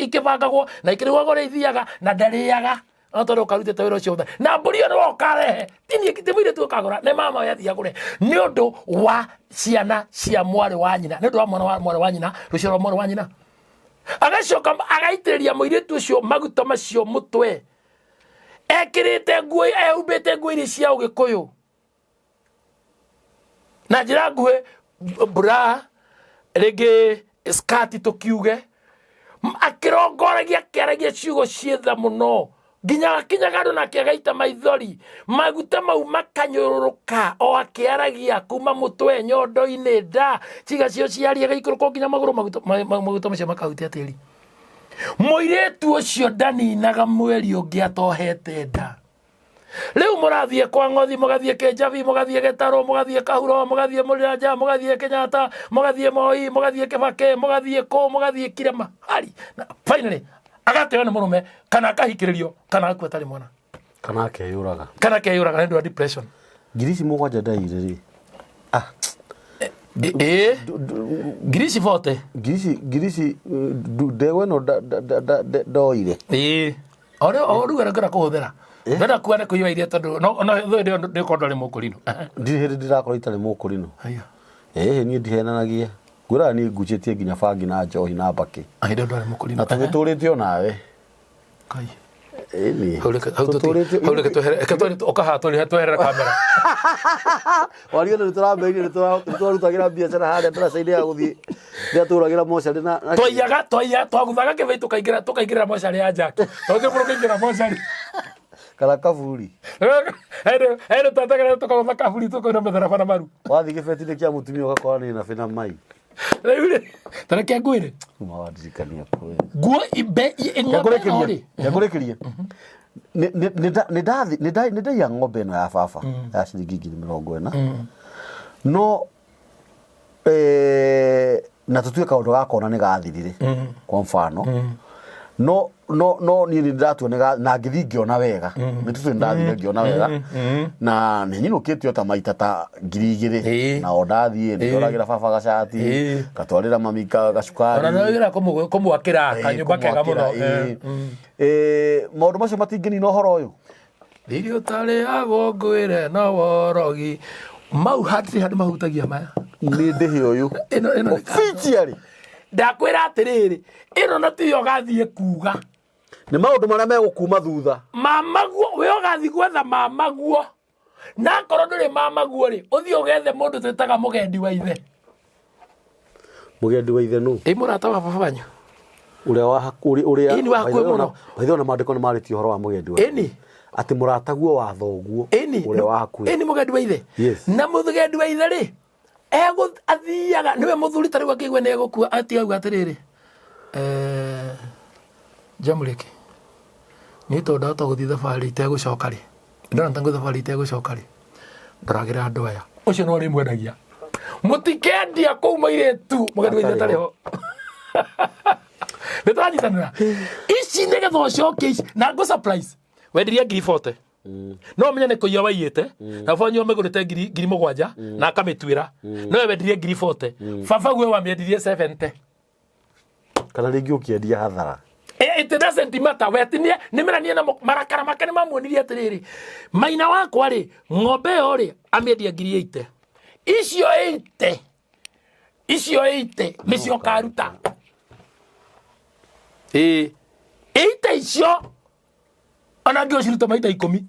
A: ikĩbangagwo na ikĩrugagwo ũrĩa ithiaga, na ndarĩaga. No tondũ ũkarutĩte wĩra ũcio wothe. Na mbũri ĩyo nĩwe ũkarehe. Ti niĩ, ti mũirĩtu ũkagũra, nĩ mama we athiĩ agũre. Nĩ ũndũ wa ciana cia mwarĩ wa nyina, nĩ ũndũ wa mwana wa mwarĩ wa nyina, rũciaro rwa mwarĩ wa nyina. Agacoka agaitĩrĩria mũirĩtu ũcio maguta macio mũtwe. Ekĩrĩte nguo, ehumbĩte nguo iria cia Ũgĩkũyũ. Na njĩra nguhĩ, bra, rĩngĩ skirt tũkiuge, akĩrongoragia akĩaragia ciugo ciĩ tha mũno, nginya akinyaga andũ nake agaita maithori, maguta mau makanyũrũrũka o akĩaragia kuma mũtwe, nyondo-inĩ, nda, ciĩga cio ciaria agaikũrũka nginya magũrũ, maguta macio makahutia tĩri. Mũirĩtu ũcio ndaninaga mweri ũngĩ atohete nda. Rĩu mũrathiĩ kwa Ng'othi, mũgathiĩ Kĩnjabi, mũgathiĩ Gĩtarũ, mũgathiĩ Kahuro, mũgathiĩ Mũrĩranja, mũgathiĩ Kenyatta, mũgathiĩ Moi, mũgathiĩ Kĩbakĩ, mũgathiĩ kũ, mũgathiĩ Kirema. Hari. Na finally, agateo nĩ mũrũme, kana akahikĩrĩrio, kana akua atarĩ mwana.
B: Kana akeyũraga.
A: Kana akeyũraga nĩ ũndũ wa depression.
B: Ngiri ici mũgwanja ndaire rĩ.
A: Ngiri ici bote.
B: Ngiri ici, ngiri ici, ndegwa ĩno ndoire.
A: O rĩu, o rĩu ngwenda kũhũthĩra. Ndĩrenda kuga nĩ kũiyũa iria tondũ no, no, thũ ĩndĩ ĩyo ndĩkorwo ndwarĩ mũkũrinũ.
B: Ndirĩ hĩndĩ ndĩrakorwo itarĩ mũkũrinũ.
A: Haiya.
B: Ĩĩ, niĩ ndihenanagia. Ngwĩraga niĩ ngucĩtie nginya bangi na njohi na mbakĩ.
A: Hĩndĩ ĩyo ndwarĩ mũkũrinũ.
B: Na tũgĩtũrĩte o nawe.
A: Kai.
B: Ĩni.
A: Hau reke, hau tũti,
B: Tũtũrĩte-
A: hau reke twehere, reke twehere, ũka haha twehere, tweherere kamera.
B: Wario nĩ tũrambĩrĩirie nĩ twarutagĩra biacara harĩa ndaraca-inĩ ya gũthiĩ rĩrĩa tũgũragĩra mocarĩ na
A: Twaiyaga, twaiya, twaguthaga kĩbei tũkaingĩra, tũkaingĩrĩra mocarĩ ya Jack. Tondũ mũndũ ũkaingĩra mocarĩ.
B: Kana kaburi.
A: Hĩndĩ twateng'eraga tũkagũtha kaburi tũkauna mĩtharaba na maru.
B: Wathiĩ gĩbeti-inĩ kĩa mũtumia ũgakora nĩ nabe na mai.
A: Rĩu rĩ, ta reke ngwĩre.
B: Kuma wandirikania kwĩ.
A: Nguo imbe, ng'ombe ĩno rĩ.
B: Ngũrĩkĩrie. Nĩ ndaiya ng'ombe ĩno ya baba ya ciringi ngiri mĩrongo ĩna. No na tũtue kaũndũ ga kona nĩ gathirire kwa mfano. No, no, no niĩ nĩ ndĩratua nĩ na ngĩthiĩ ngĩona wega. Nĩ tũtue nĩ ndathire ngĩona wega. Na nĩ nyinũkĩte o ta maita ta ngiri igĩrĩ. Na o ndathiĩ nĩ ndoragĩra baba gacati, ngatwarĩra mami gacukari.
A: Ona nĩ wĩra kũmwakĩra kanyũmba kega mũno.
B: Maũndũ macio matingĩnina ũhoro ũyũ.
A: Riri ũtarĩagwo ngwĩre no worogi. Mau hatirĩ handũ mahutagia maya.
B: Nĩ ndĩhĩ ũyũ.
A: Ĩno nĩ
B: Officially.
A: Ndakwĩra atĩrĩrĩ, ĩno na tiyo ũgathiĩ kuga.
B: Nĩ maũndũ marĩa megũkuma thutha.
A: Mamaguo, we ũgathiĩ gwetha mamaguo. Na akorwo ndũrĩ mamaguo rĩ, ũthiĩ ũgethe mũndũ twĩtaga mũgendi wa ithe.
B: Mũgendi wa ithe nũ?
A: Ĩ mũrata wa baba wanyu.
B: Ũrĩa wa hakuhĩ ũrĩa
A: Ĩni wa hakuhĩ mũno.
B: By the way, ona maandĩko nĩ marĩtie ũhoro wa mũgendi wa
A: Ĩni.
B: Atĩ mũrataguo wa thoguo
A: Ĩni.
B: ũrĩa wa hakuhĩ.
A: Ĩni mũgendi wa ithe.
B: Yes.
A: Na mũgendi wa ithe rĩ, egũ athiaga nĩwe mũthuri ta rĩu akĩigua nĩ egũkua atiga atĩrĩrĩ. Eh, Jamũrĩki. Niĩ tondũ ndahota gũthiĩ thabarĩ itegũcoka rĩ. Ndona ta ngũ thabarĩ itegũcoka rĩ. Ndoragĩra andũ aya. Ũcio no arĩmwendagia. Mũtikendia kũu mũirĩtu mũgendi wa ithe atarĩ ho. Nĩ tũranyitanĩra. Ici nĩgetha ũcokie ici na ngũ surprise. Wendirie ngiri 40. No ũmenye nĩ kũiya waiyĩte na baba wanyu amĩgũrĩte ngiri 7 na akamĩtuĩra. No we wendirie ngiri 40. Baba guo wamĩendirie 70.
B: Kana rĩngĩ ũkĩendia hathara.
A: It doesn't matter wetinie nĩ meranie na marakara make nĩ mamuonirie atĩrĩrĩ maina wakwa rĩ ng'ombe ĩyo rĩ amĩendia ngiri 80 icio 80 icio 80 nĩcio ũkaruta ĩĩ 80 icio ona ngĩ ũciruta maita 10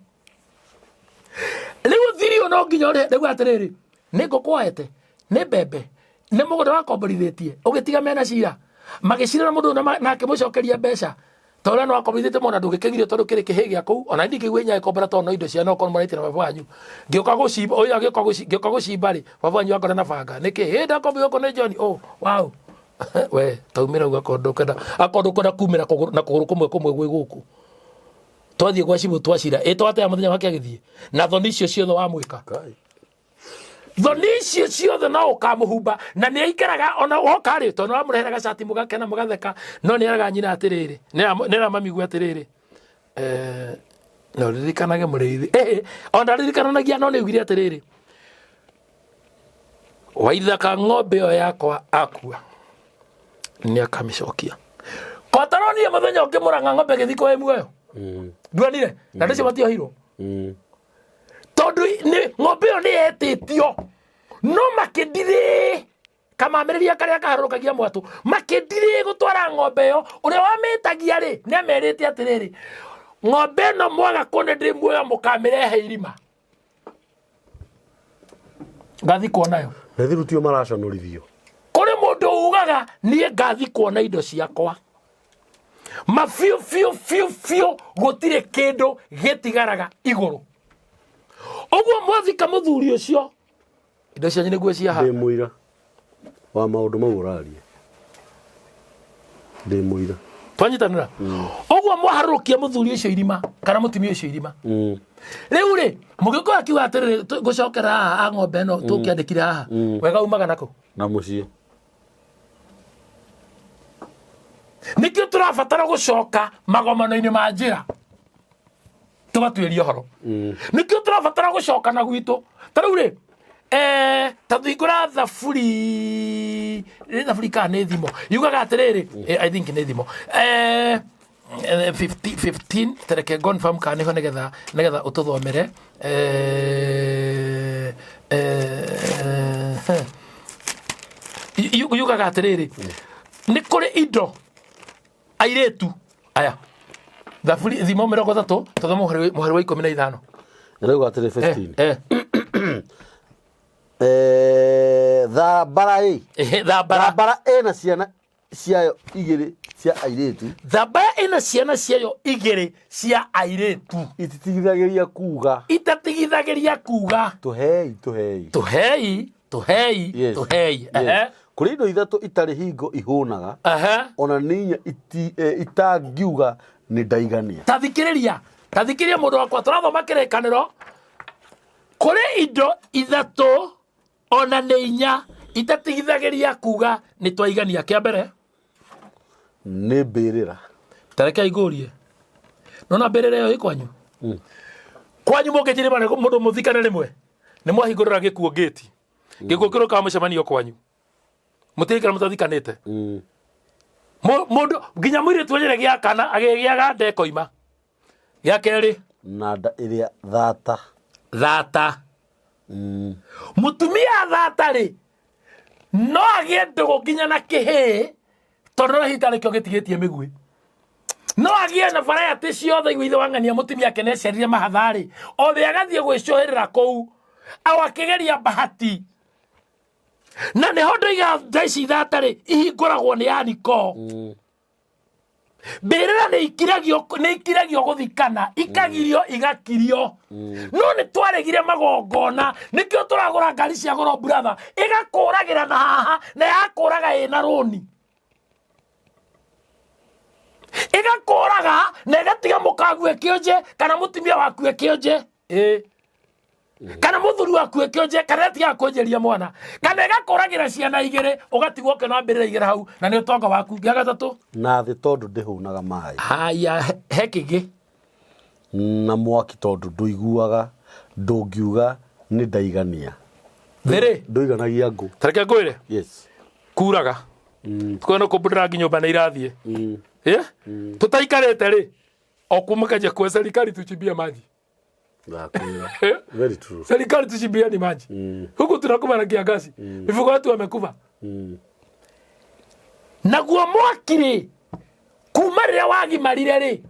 A: rĩu thiri ũyũ no nginya ũrĩhe ndauga atĩrĩrĩ nĩ ngũkũ woete nĩ mbembe nĩ mũgũnda wakomborithĩtie ũgĩtiga mena cira magĩcira na mũndũ ũyũ na akĩmũcokeria mbeca ta ũrĩa no akomborithĩtie mona ndũgĩkĩgirio tondũ kĩrĩ kĩhĩ gĩa kũu ona ndingĩigua inya ĩkombora tondũ no indo cia no korwo mũraitĩ na baba wanyu ngĩũka gũcimba ũyũ agĩũka ngĩũka gũcimba rĩ baba wanyu akora na banga nĩkĩ hĩ ndakombithio okorwo nĩ John oh wow we taumĩra uga akorwo ndũkwenda akorwo ndũkwenda kumĩra na kũgũrũ kũmwe kũmwe gwĩ gũkũ twathiĩ gwa cibũ twacira ĩ twatea mũthenya wake agĩthiĩ na thoni icio ciothe wamwĩka thoni icio ciothe no ũkamũhumba na nĩ aikaraga ona woka rĩ tondũ wamũrehera gacati mũgakena mũgatheka no nĩ eraga nyina atĩrĩrĩ nĩ era mami guo atĩrĩrĩ no ririkanage mũrĩithi ona ririkananagia no nĩ augire atĩrĩrĩ waithaka ng'ombe ĩyo yakwa akua nĩ akamĩcokia kotaronie mũthenya ũngĩ mũrang'a ng'ombe ĩgĩthikwo ĩ muoyo nduonire na andũ acio matiohirwo tondũ ng'ombe ĩyo nĩ yetĩtio no makĩndirĩ kamamĩrĩria karĩa kaharũrũkagia mwatũ makĩndirĩ gũtwara ng'ombe ĩyo ũrĩa wamĩtagia rĩ nĩ amerite atĩrĩrĩ ng'ombe ĩno mwaga kũne ndĩ muoyo mũkamĩrehe irima ngathikwo nayo
B: Na thiru tio maraconorithio.
A: Kũrĩ mũndũ ugaga niĩ ngathikwo na indo ciakwa ma biũ biũ biũ biũ gũtirĩ kĩndũ gĩtigaraga igũrũ ũguo mwathika mũthuri ũcio indo cianyu nĩguo ciaha
B: Ndĩ mũira wa maũndũ mau ũraria. Ndĩ mũira.
A: Twanyitanĩra ũguo mwaharũrũkia mũthuri ũcio irima kana mũtumia ũcio irima rĩu rĩ mũgĩkũyũ akiuga atĩrĩrĩ ngũcokera haha a ng'ombe ĩno tũkĩandĩkire haha wega umaga nakũ
B: Na mũciĩ.
A: Nĩkĩo tũrabatara gũcoka magomano-inĩ ma njĩra tũgatuĩria ũhoro nĩkĩo tũrabatara gũcoka na gwitũ ta rĩu rĩ ta tũhingũra thaburi nĩ thaburi kana nĩ thimo yugaga atĩrĩrĩ I think nĩ thimo 50 15 tereke confirm kana nĩho nĩgetha nĩgetha ũtũthomere yugaga atĩrĩrĩ nĩ kũrĩ indo airĩtu aya thaburi thimo 30 tũthome mũhari wa 15.
B: Ĩrauga atĩrĩ 15. Thambara ĩ.
A: Thambara.
B: Thambara ĩna ciana ciayo igĩrĩ cia airĩtu.
A: Thambara ĩna ciana ciayo igĩrĩ cia airĩtu.
B: Ititigithagĩria kuga.
A: Itatigithagĩria kuga.
B: Tũhei, tũhei.
A: Tũhei, tũhei,
B: Yes.
A: tũhei.
B: Yes. Kũrĩ indo ithatũ itarĩ hingo ihũnaga. Ona nĩ inya itangiuga nĩ ndaigania.
A: Ta thikĩrĩria, ta thikĩrĩria mũndũ wakwa, tũrathoma kĩrĩkanĩro. Kũrĩ indo ithatũ ona nĩ inya itatigithagĩria kuga nĩ twaigania. Kĩa mbere
B: nĩ mbĩrĩra.
A: Ta reke ngũrie, nona mbĩrĩra ĩyo ĩ kwanyu? Kwanyu mũngĩnjĩrĩ mũndũ mũthikane rĩmwe nĩ mwahingũrĩra gĩkuũ ngĩti. Gĩkuũ kĩrokaga mũcemanio kwanyu. Mũtirikana mũtathikanĩte. Mũndũ nginya mũirĩtu anyere gĩa kana agĩgĩaga nda ĩkoima. Gĩa kerĩ
B: na nda ĩrĩa thata.
A: Thata. Mũtumia thata rĩ, no agĩe ndũgũ nginya na kĩhĩĩ, tondũ no hihi nĩkĩo gĩtigĩtie mĩguĩ. No agĩe na variety ciothe igua ithe wang'ania mũtumia ake nĩaciarire mahatha-rĩ, othe agathiĩ gwĩcũhĩrĩra kũu au akĩgeria bahati. Na nĩho ndoiga thaa ici thata rĩ, ihingũragwo nĩ aniko. Mbĩrĩra nĩ ikiragio, nĩ ikiragio gũthikana, ikagirio, igakirio. No nĩ twaregire magongona, nĩkĩo tũragũra ngari cia goro brother, ĩgakũragĩra na haha na yakũraga ĩna rũni, ĩgakũraga na ĩgatiga mũkagu ĩkĩonje kana mũtumia waku ĩkĩonje, ĩĩ, kana mũthuri waku ĩkĩonje, kana ĩtigaga kwenjeria mwana, kana ĩgakũragĩra ciana igĩrĩ, ũgatigwo ũkĩona mbĩrĩra igĩrĩ hau, na nĩ ũtonga waku. Gĩa gatatũ,
B: na thĩ tondũ ndĩhũnaga maĩ.
A: Haya, he kĩngĩ.
B: Na mwaki tondũ ndũiguaga, ndũngiuga nĩ ndaigania.
A: Thĩrĩ
B: ndũiganagia ngũ.
A: Tareke ngwĩre.
B: Yes.
A: Kuraga kwena kũmbũrĩra ngi nyũmba nĩ irathiĩ. Ĩ tũtaikarĩte rĩ, o kuma kanjia kwa serikali tuchimbie maji.
B: Ndakwĩra. Very true.
A: Serikali tuchimbie ni maji. Huku tunakufa na kiangazi. Mifugo yetu wamekufa. Naguo mwaki rĩ, kuma rĩrĩa wagimarire rĩ,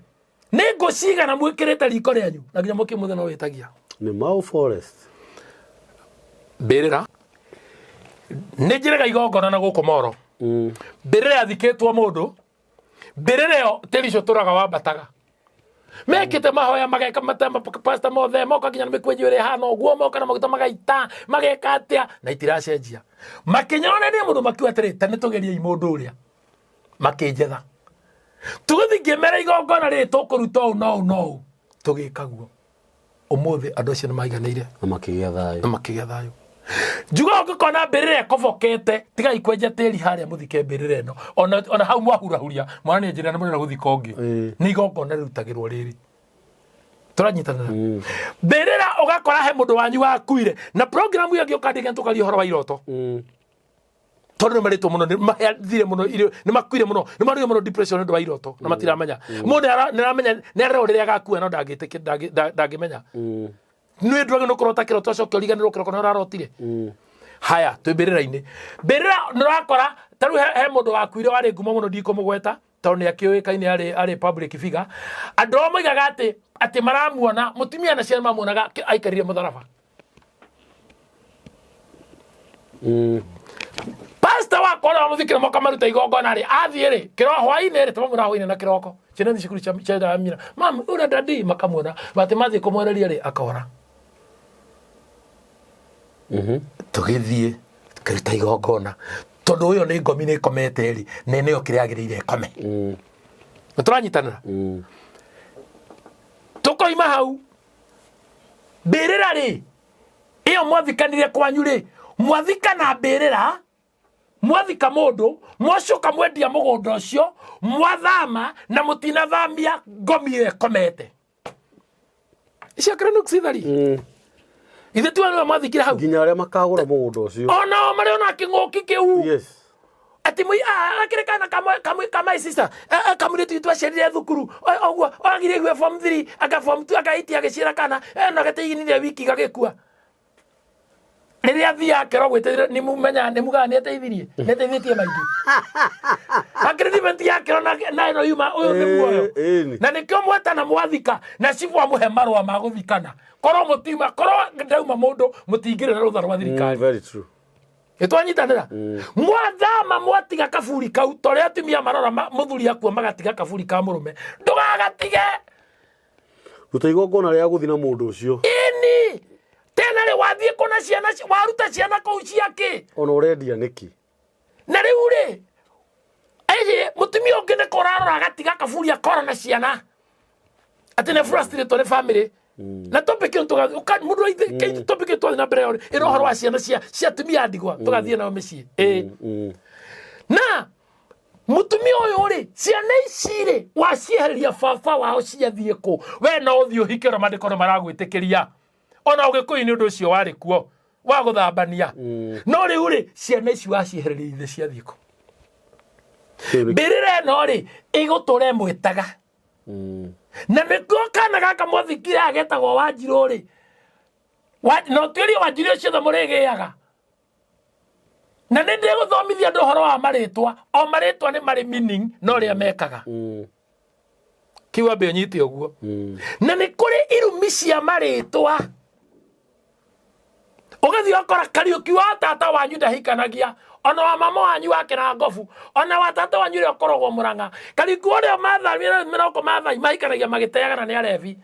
A: nĩ ngũ cigana mwĩkĩrĩte riko rĩanyu na nginya mwaki mũthenya no wĩtagia?
B: Nĩ Mau Forest.
A: Mbĩrĩra nĩ njĩrĩga igongona na gũkũ moro. Mbĩrĩra yathikĩtwo mũndũ, mbĩrĩra ĩyo tĩri ũcio tũraga wambataga, mekĩte mahoya, mageka pasta mothe moka nginya na mĩkwenjo ĩrĩa ĩhana ũguo, moka na maguta magaita, mageka atĩa, na itiracenjia. Makĩnyonania mũndũ, makiuga atĩrĩ, ta nĩtũgeriei mũndũ ũrĩa. Makĩnjetha, tũgĩthiĩ, ngĩmera igongona rĩrĩ tũkũruta ũũ na ũũ na ũũ, tũgĩka guo. Ũmũthĩ andũ acio nĩ maiganĩire.
B: Na makĩgĩa thayũ.
A: Na makĩgĩa thayũ. Njuga ũngĩkona mbĩrĩra ĩkobokete, tigai kwenja tĩri harĩa mũthike mbĩrĩra ĩno. Ona hau mwahurahuria mwana nĩ njĩra nĩ mũrenda gũthika ũngĩ. Nĩ igongona rĩrutagĩrwo rĩrĩ tũranyitanĩra. Mbĩrĩra ũgakora he mũndũ wanyu wakuire na program ĩyo ĩngĩ ũkandĩka, tũkaria ũhoro wa iroto, tondũ nĩ marĩtwo mũno, nĩ mathire mũno irio, nĩ makuire mũno, nĩ marũire mũno depression nĩ ũndũ wa iroto, na matiramenya. Mũndũ nĩ aramenya, nĩ arerwo rĩrĩa agakua, no ndangĩmenya. Nĩ ndwagĩ nĩ kũrota kĩroto, acoke ũriganĩrwo kĩroko nĩ ũrarotire. Haya, twĩ mbĩrĩra-inĩ. Mbĩrĩra nĩ ũrakora ta rĩu he mũndũ wakuire warĩ ngumo mũno, ndikũmũgweta tondũ nĩ akĩũĩkaine, arĩ public figure. Andũ ao moigaga atĩ maramuona, mũtumia na ciana mamuonaga aikarire mũtharaba. Pastor wakwa ũrĩa wamũthikire moka maruta igongona rĩ, athiĩ rĩ, kĩro hwainĩ rĩ, tũmamwĩra hwainĩ na kĩroko ciana thi cukuru cia mira mam ura dadi, makamuona batĩ mathiĩ kũmwereria rĩ, akora. Tũgĩthiĩ tũkĩruta igongona, tondũ ũyũ nĩ ngomi, nĩ ĩkomete rĩ, na nĩyo kĩrĩa yagĩrĩire ĩkome. Nĩ tũranyitanĩra. Tũkoima hau mbĩrĩra rĩ, ĩyo mwathikanire kwanyu rĩ, mwathikana mbĩrĩra, mwathika mũndũ, mwacoka mwendia mũgũnda ũcio, mwathama na mũtinathamia ngomi ĩyo ĩkomete. Icio kĩrĩ nuksi thari. Ithe tiwe nĩwe mwathikire hau.
B: Nginya arĩa makagũra mũgũnda ũcio.
A: Onao marĩ ona kĩng'ũki kĩu.
B: Yes.
A: Ati mui akĩrĩ kana kamwe kamwe ka my sister, kamũirĩtu witũ aciarire thukuru ũguo agire igue form 3 anga form 2 akaitia agĩciara kana na gatiginire wiki gagĩkua. Rĩrĩa athiaga kĩro gwĩteithia, nĩ mumenya, nĩ mugaga nĩ ateithirie, nĩ ateithĩtie maingĩ agreement ya kĩro na ĩno yuma ũyũ nĩ muoyo.
B: Ĩni.
A: Na nĩkĩo mwetana mwathika na cibũ amũhe marũa ma gũthikana, korwo mũtiuma, korwo ndauma mũndũ, mũtingĩrĩ na rũtha rwa thirikari.
B: Very true.
A: Nĩtwanyitanĩra. Mwathama mwatiga kaburi kau, ta ũrĩa atumia marora mũthuri akua magatiga kaburi ka mũrũme, ndũgagatige.
B: Ruta igongona rĩa gũthi na mũndũ ũcio.
A: Ĩni tena rĩ, wathiĩ kũna ciana waruta ciana kũu ciakĩ?
B: Ona ũrendia nĩkĩ?
A: Na rĩu rĩ, ĩhĩ mũtumia ũngĩ nĩ kũrarora agatiga kaburi, akora na ciana atĩ nĩ frustrated nĩ family na topic ĩyo mũndũ aithe topic ĩyo twathiĩ na mbere ĩyo ĩno, ũhoro wa ciana cia atumia a ndigwa, tũgathiĩ nao mĩciĩ ĩ na mũtumia ũyũ rĩ, ciana ici rĩ, waciehereria baba wao ciathiĩ kũ? We no ũthiĩ ũhike ũrĩa maandĩko nĩ maragwĩtĩkĩria, ona ũgĩkũyũ nĩ ũndũ ũcio warĩ kuo wa gũthambania, no rĩu rĩ, ciana ici waciehereria ithe ciathiĩ kũ? Mbĩrĩra ĩno rĩ, ĩgũtũra ĩmwĩtaga. Na nĩkĩo kana gaka mwathikire agetagwo Wanjirũ rĩ, Na ũtuĩrie wa njuĩrĩ ciothe mũrĩgĩaga. Na nĩ ndĩgũthomithia andũ ũhoro wa marĩtwa, o marĩtwa nĩ marĩ meaning na ũrĩa mekaga. Kiu ambe ũnyite ũguo. Na nĩ kũrĩ irumi cia marĩtwa. Ũgathiĩ ũgakora Kariũki wa tata wanyu ndahikanagia, ona wa mama wanyu wa Kĩrangobu, ona wa tata wanyu ũrĩa ũkoragwo Mũrang'a. Kariũki ũrĩa Maathai, mĩroko Maathai mahikanagia magĩteaga na nĩ arebi.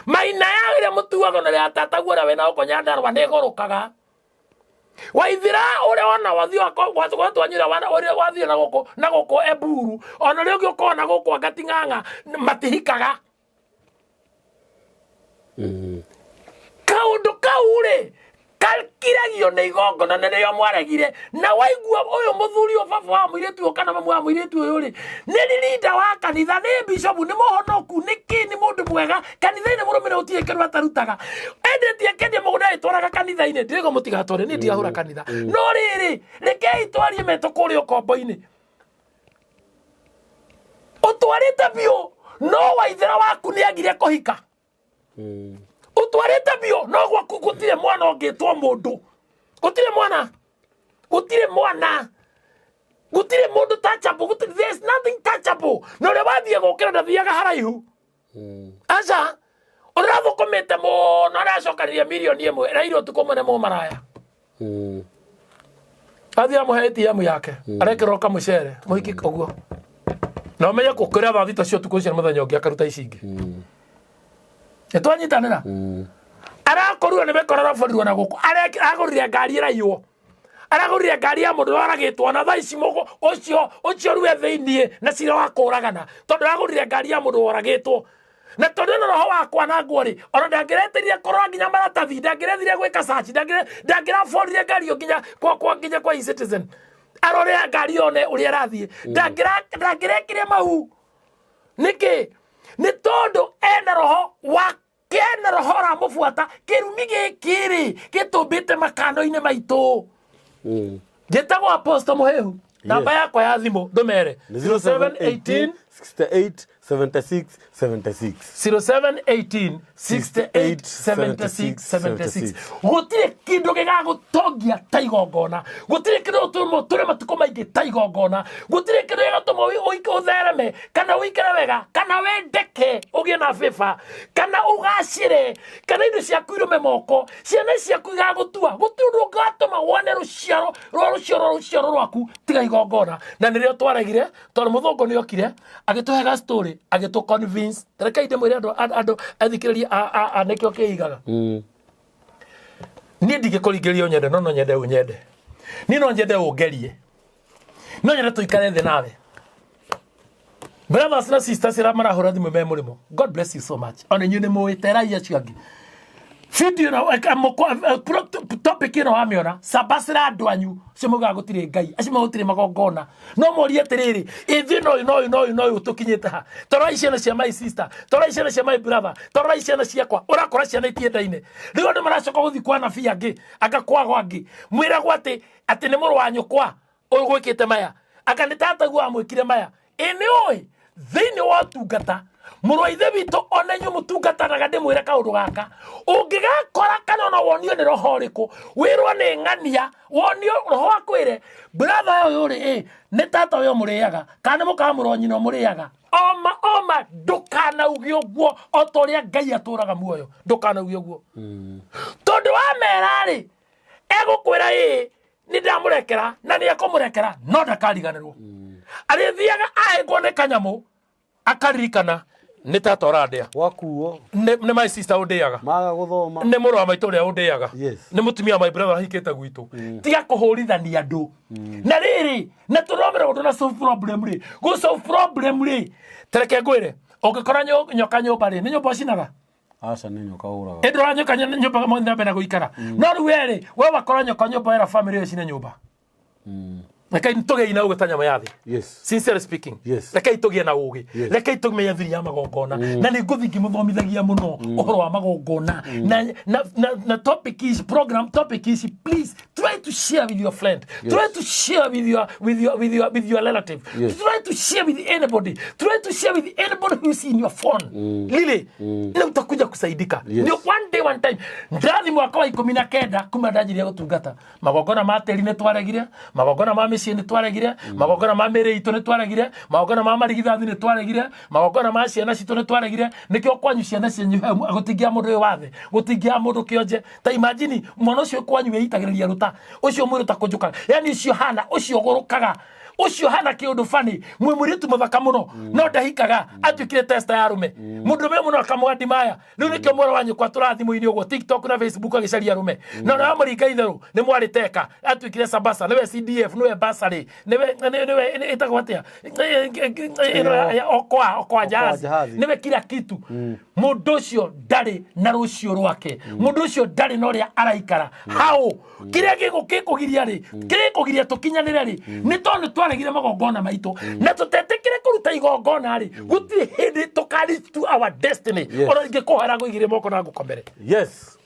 A: Maina ya ĩrĩa mũtuaga na ya tataguo ũrĩa wĩna gũkũ Nyandarũa nĩ ĩgũrũkaga. Waithira ũrĩa wona wathiĩ gwatwanyĩra ũrĩa wathiĩ na gũkũ na gũkũ Eburu, ona ũrĩa ũngĩ ũkoragwo na gũkũ Angating'ang'a matihikaga. Kaũndũ kau rĩ kakiragio nĩ igongona na nĩrĩo mwaregire. Na waigua ũyũ mũthuri ũyũ baba wa mũirĩtu ũyũ kana mamu wa mũirĩtu ũyũ rĩ nĩ ririnda wa kanitha, nĩ bishopu, nĩ mũhonoku, nĩ kĩ, nĩ mũndũ mwega kanitha-inĩ, mũrũmĩrĩre gũtirĩ kĩndũ atarutaga, endetie akendia mũgũnda agĩtwaraga kanitha-inĩ. Ndirĩgo mũtigatware, niĩ ndirahũra kanitha, no rĩrĩ rekei twarie metũ kũrĩa ũkombo-inĩ ũtwarĩte biũ, no waithĩra waku nĩ agire kũhika. Ũtwarĩte biũ, no gwaku gũtirĩ mwana ũngĩtwo mũndũ, gũtirĩ mwana, gũtirĩ mwana, gũtirĩ mũndũ touchable, gũtirĩ, there's nothing touchable. Na ũrĩa wathiĩ gũkĩra ndathiaga haraihu. Aca ũrĩa ũrathũkũmĩte mũno aracokanĩria mirioni 1 ĩrairwo ũtukũ ũmwe nĩ mũmaraya. Athiĩ amũhe ATM yake, arekĩrwo kamũcere mũhiki ũguo, na ũmenye gũkĩra thaa 6 cia ũtukũ ũcio nĩ mũthenya ũngĩ akaruta ici ingĩ. Nĩ twanyitanĩra. Arakorirwo nĩ mĩkora, araborirwo na gũkũ, aragũrire ngari ĩraiywo, aragũrire ngari ya mũndũ waragĩtwo na thaa ici mũgũ ũcio ũcio rue thĩiniĩ na cira wa kũragana, tondũ aragũrire ngari ya mũndũ woragĩtwo. Na tondũ ĩno roho wa kwanangwo rĩ, ona ndangĩretĩrire kũrora nginya maratathi, ndangĩrethire gwĩka search, ndangĩraborire ngari ĩyo nginya kwa kwa nginya kwa e-citizen arore ngari yone ũrĩa ĩrathiĩ, ndangĩrekire mau. Nĩkĩ? Nĩ tondũ ena roho wa kena roho ũramũbuata. Kĩrumi gĩkĩ rĩ gĩtũmbĩte makando-inĩ maitũ. Njĩtagwo Apostle Mũhĩhu. Namba yakwa ya thimũ ndũmere.
B: Nĩ 0718 68 76 76.
A: 0718 68 76 76. Gũtirĩ kĩndũ gĩgagũtongia ta igongona, gũtirĩ kĩndũ gĩgũtũma ũtũre matukũ maingĩ ta igongona, gũtirĩ kĩndũ gĩgatũma ũthereme kana ũikare wega kana wendeke ũgĩe na favor kana ũgacĩre kana indo ciaku irume moko, ciana ciaku igagũtua. Gũtirĩ ũndũ ũngatũma wone rũciaro rwa rũciaro rwa rũciaro rwaku tiga igongona. Na nĩrĩo twaregire, tondũ mũthũngũ nĩ okire agĩtũhe ga story, agĩtũ convince. Rekei ndĩmwĩre andũ andũ athikĩrĩria a nĩkĩo kĩigaga. Niĩ ndingĩkũringĩrĩria ũnyende, no no nyende ũnyende. Niĩ no nyende ũngerie, no nyende tũikare thĩ nawe. Brothers na sisters arĩa marahũra thimũ me mũrĩmo, God bless you so much. Ona inyuĩ nĩ mũĩ terai acio angĩ video ĩno, topic ĩno wamĩona, cabacĩra andũ anyu acio maugaga gũtirĩ Ngai, acio maugaga gũtirĩ magongona. No morie atĩrĩrĩ, ithuĩ no ũyũ no ũyũ no ũyũ no ũyũ tũkinyĩte ha? Torai ciana cia my sister, torai ciana cia my brother, torai ciana ciakwa. Ũrakora ciana itiendaine. Rĩu andũ maracoka gũthiĩ kwa anabii angĩ, anga kwago angĩ, mwĩragwo atĩ nĩ mũrũ wa nyũkwa ũyũ gwĩkĩte maya, anga nĩ tataguo amwĩkire maya. Ĩ nĩ ũĩ thĩinĩ wa ũtungata, mũrũ wa ithe witũ, ona inyuĩ mũtungatanaga, ndĩmwĩre kaũndũ gaka, ũngĩgakora kana ona wonio nĩ roho ũrĩkũ, wĩrwo nĩ ng'ania, wonio roho akwĩre brother ũyũ rĩ, ĩ nĩ tata ũyũ mũrĩaga kana nĩ mũka mũrũ wa nyina mũrĩaga, oma oma ndũkanauge ũguo. O ta ũrĩa Ngai atũraga muoyo, ndũkanauge ũguo, tondũ wamera rĩ, egũkwĩra ĩ nĩ ndamũrekera, na nĩ ekũmũrekera, no ndakariganĩrwo. Arĩthiaga ahĩngwo nĩ kanyamũ akaririkana nĩ tata ũrandĩa,
B: Wakuo.
A: Nĩ my sister ũndĩaga,
B: maga gũthoma,
A: nĩ mũrũ wa maitũ ũrĩa ũndĩaga, nĩ mũtumia wa my brother ahikĩte gwitũ. Tiga kũhũrithania andũ. Na rĩrĩ na tũromere ũndũ na solve problem rĩ, gũ solve problem rĩ, tereke ngwĩre, ũngĩkora nyoka nyũmba rĩ, nĩ nyũmba ũcinaga?
B: Aca, nĩ nyoka ũraga.
A: Ĩ ndũra nyoka nyũmba mũthiĩ na mbere na gũikara. No rĩu werĩ we wakora nyoka nyũmba wera family ĩyo ĩcine nyũmba. Rekei tũgĩi na ũgĩ ta nyamũ ya thĩ.
B: Yes.
A: Sincerely speaking.
B: Yes.
A: Rekei tũgĩe na ũgĩ.
B: Yes.
A: Rekei tũmenye thiri ya magongona. Na nĩ ngũthiĩ ngĩmũthomithagia mũno ũhoro wa magongona. Na topic ici, program topic ici, please try to share with your friend.
B: Yes.
A: Try to share with your relative.
B: Yes.
A: Try to share with anybody. Try to share with anybody who is in your phone. Lili, na utakuja kusaidika.
B: Yes.
A: Nĩ one day, one time. Ndathi mwaka wa 19 kuma ndanjirie gũtungata. Magongona ma tĩri nĩ twaregire, magongona ma mĩciĩ nĩ twaregire, magongona ma mĩrĩ itũ nĩ twaregire, magongona ma marigithathi nĩ twaregire, magongona ma ciana citũ nĩ twaregire. Nĩkĩo kwanyu ciana cianyu gũtingĩa mũndũ wĩ wathe, gũtingĩa mũndũ kĩonje. Ta imagine mwana ũcio kwanyu wĩitagĩrĩria rũta, ũcio mwĩrũ ta kũnjũkaga, yani ũcio hana, ũcio ũgũrũkaga, ũcio hana kĩũndũ bani mwĩ mũirĩtu mũthaka mũno no ndahikaga, atuĩkire testa ya arũme, mũndũrũme mũno akamwandi maya. Rĩu nĩkĩo mwana wa nyũkwa tũra thimũ-inĩ ũguo, TikTok na Facebook, agĩcaria arũme. Na ona wamũringa itherũ nĩ mwarĩ teka, atuĩkire sabasa, nĩwe CDF, nĩwe basarĩ, nĩwe ĩtagwo atĩa ĩno ya okoa okoa jahazi,
B: jahazi.
A: Nĩwe kila kitu. Mũndũ ũcio ndarĩ na rũciũ rwake, mũndũ ũcio ndarĩ na ũrĩa araikara hau. Kĩrĩa gĩkũgiria rĩ, kĩrĩa gĩkũgiria tũkinyanĩre rĩ, nĩ tondũ twaregire magongona maitũ na tũtetĩkĩre kũruta igongona rĩ, gũtirĩ hĩndĩ tũka reach to our destiny.
B: Yes.
A: Ona ingĩkũhoera ngũigĩrĩre moko na ngũkomere.
B: Yes,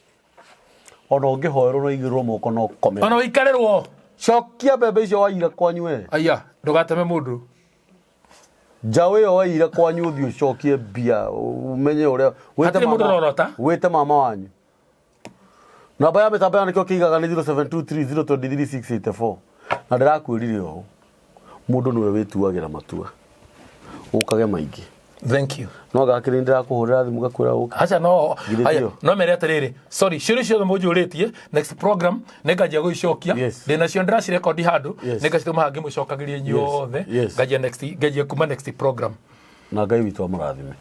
B: ona ũngĩhoerwo no igĩrĩrwo moko no ũkomere.
A: Ona ũikarĩrwo.
B: Cokia mbembe icio waira kwanyu we.
A: Aya, ndũgateme mũndũ.
B: Njaũ ĩyo waira kwanyu, ũthiĩ ũcokie mbia, ũmenye ũrĩa wĩte.
A: Hatirĩ mũndũ ũrorota.
B: Wĩte mama wanyu. Namba ya mĩtambo ya nĩkĩo kĩigaga nĩ 0723023684. Na ndĩrakwĩrire ũũ, mũndũ nĩwe wĩtuagĩra matua, ũkage maingĩ.
A: Thank you.
B: No gakĩrĩ ndĩrakũhũrĩra thimũ ngakwĩra ũke.
A: Aca, no.
B: Githĩ
A: Aya,
B: tio?
A: No mere atĩrĩrĩ, sorry, ciũria ciothe mũnjũrĩtie, next program nĩnganjia gũicokia.
B: Yes.
A: Ndĩnacio ndĩracirekondi handũ.
B: Yes.
A: Nĩngacitũma hangĩ mũcokagĩrie inyuothe.
B: Yes.
A: Nganjia next, nganjia kuma next program.
B: Na Ngai witũ amũrathime.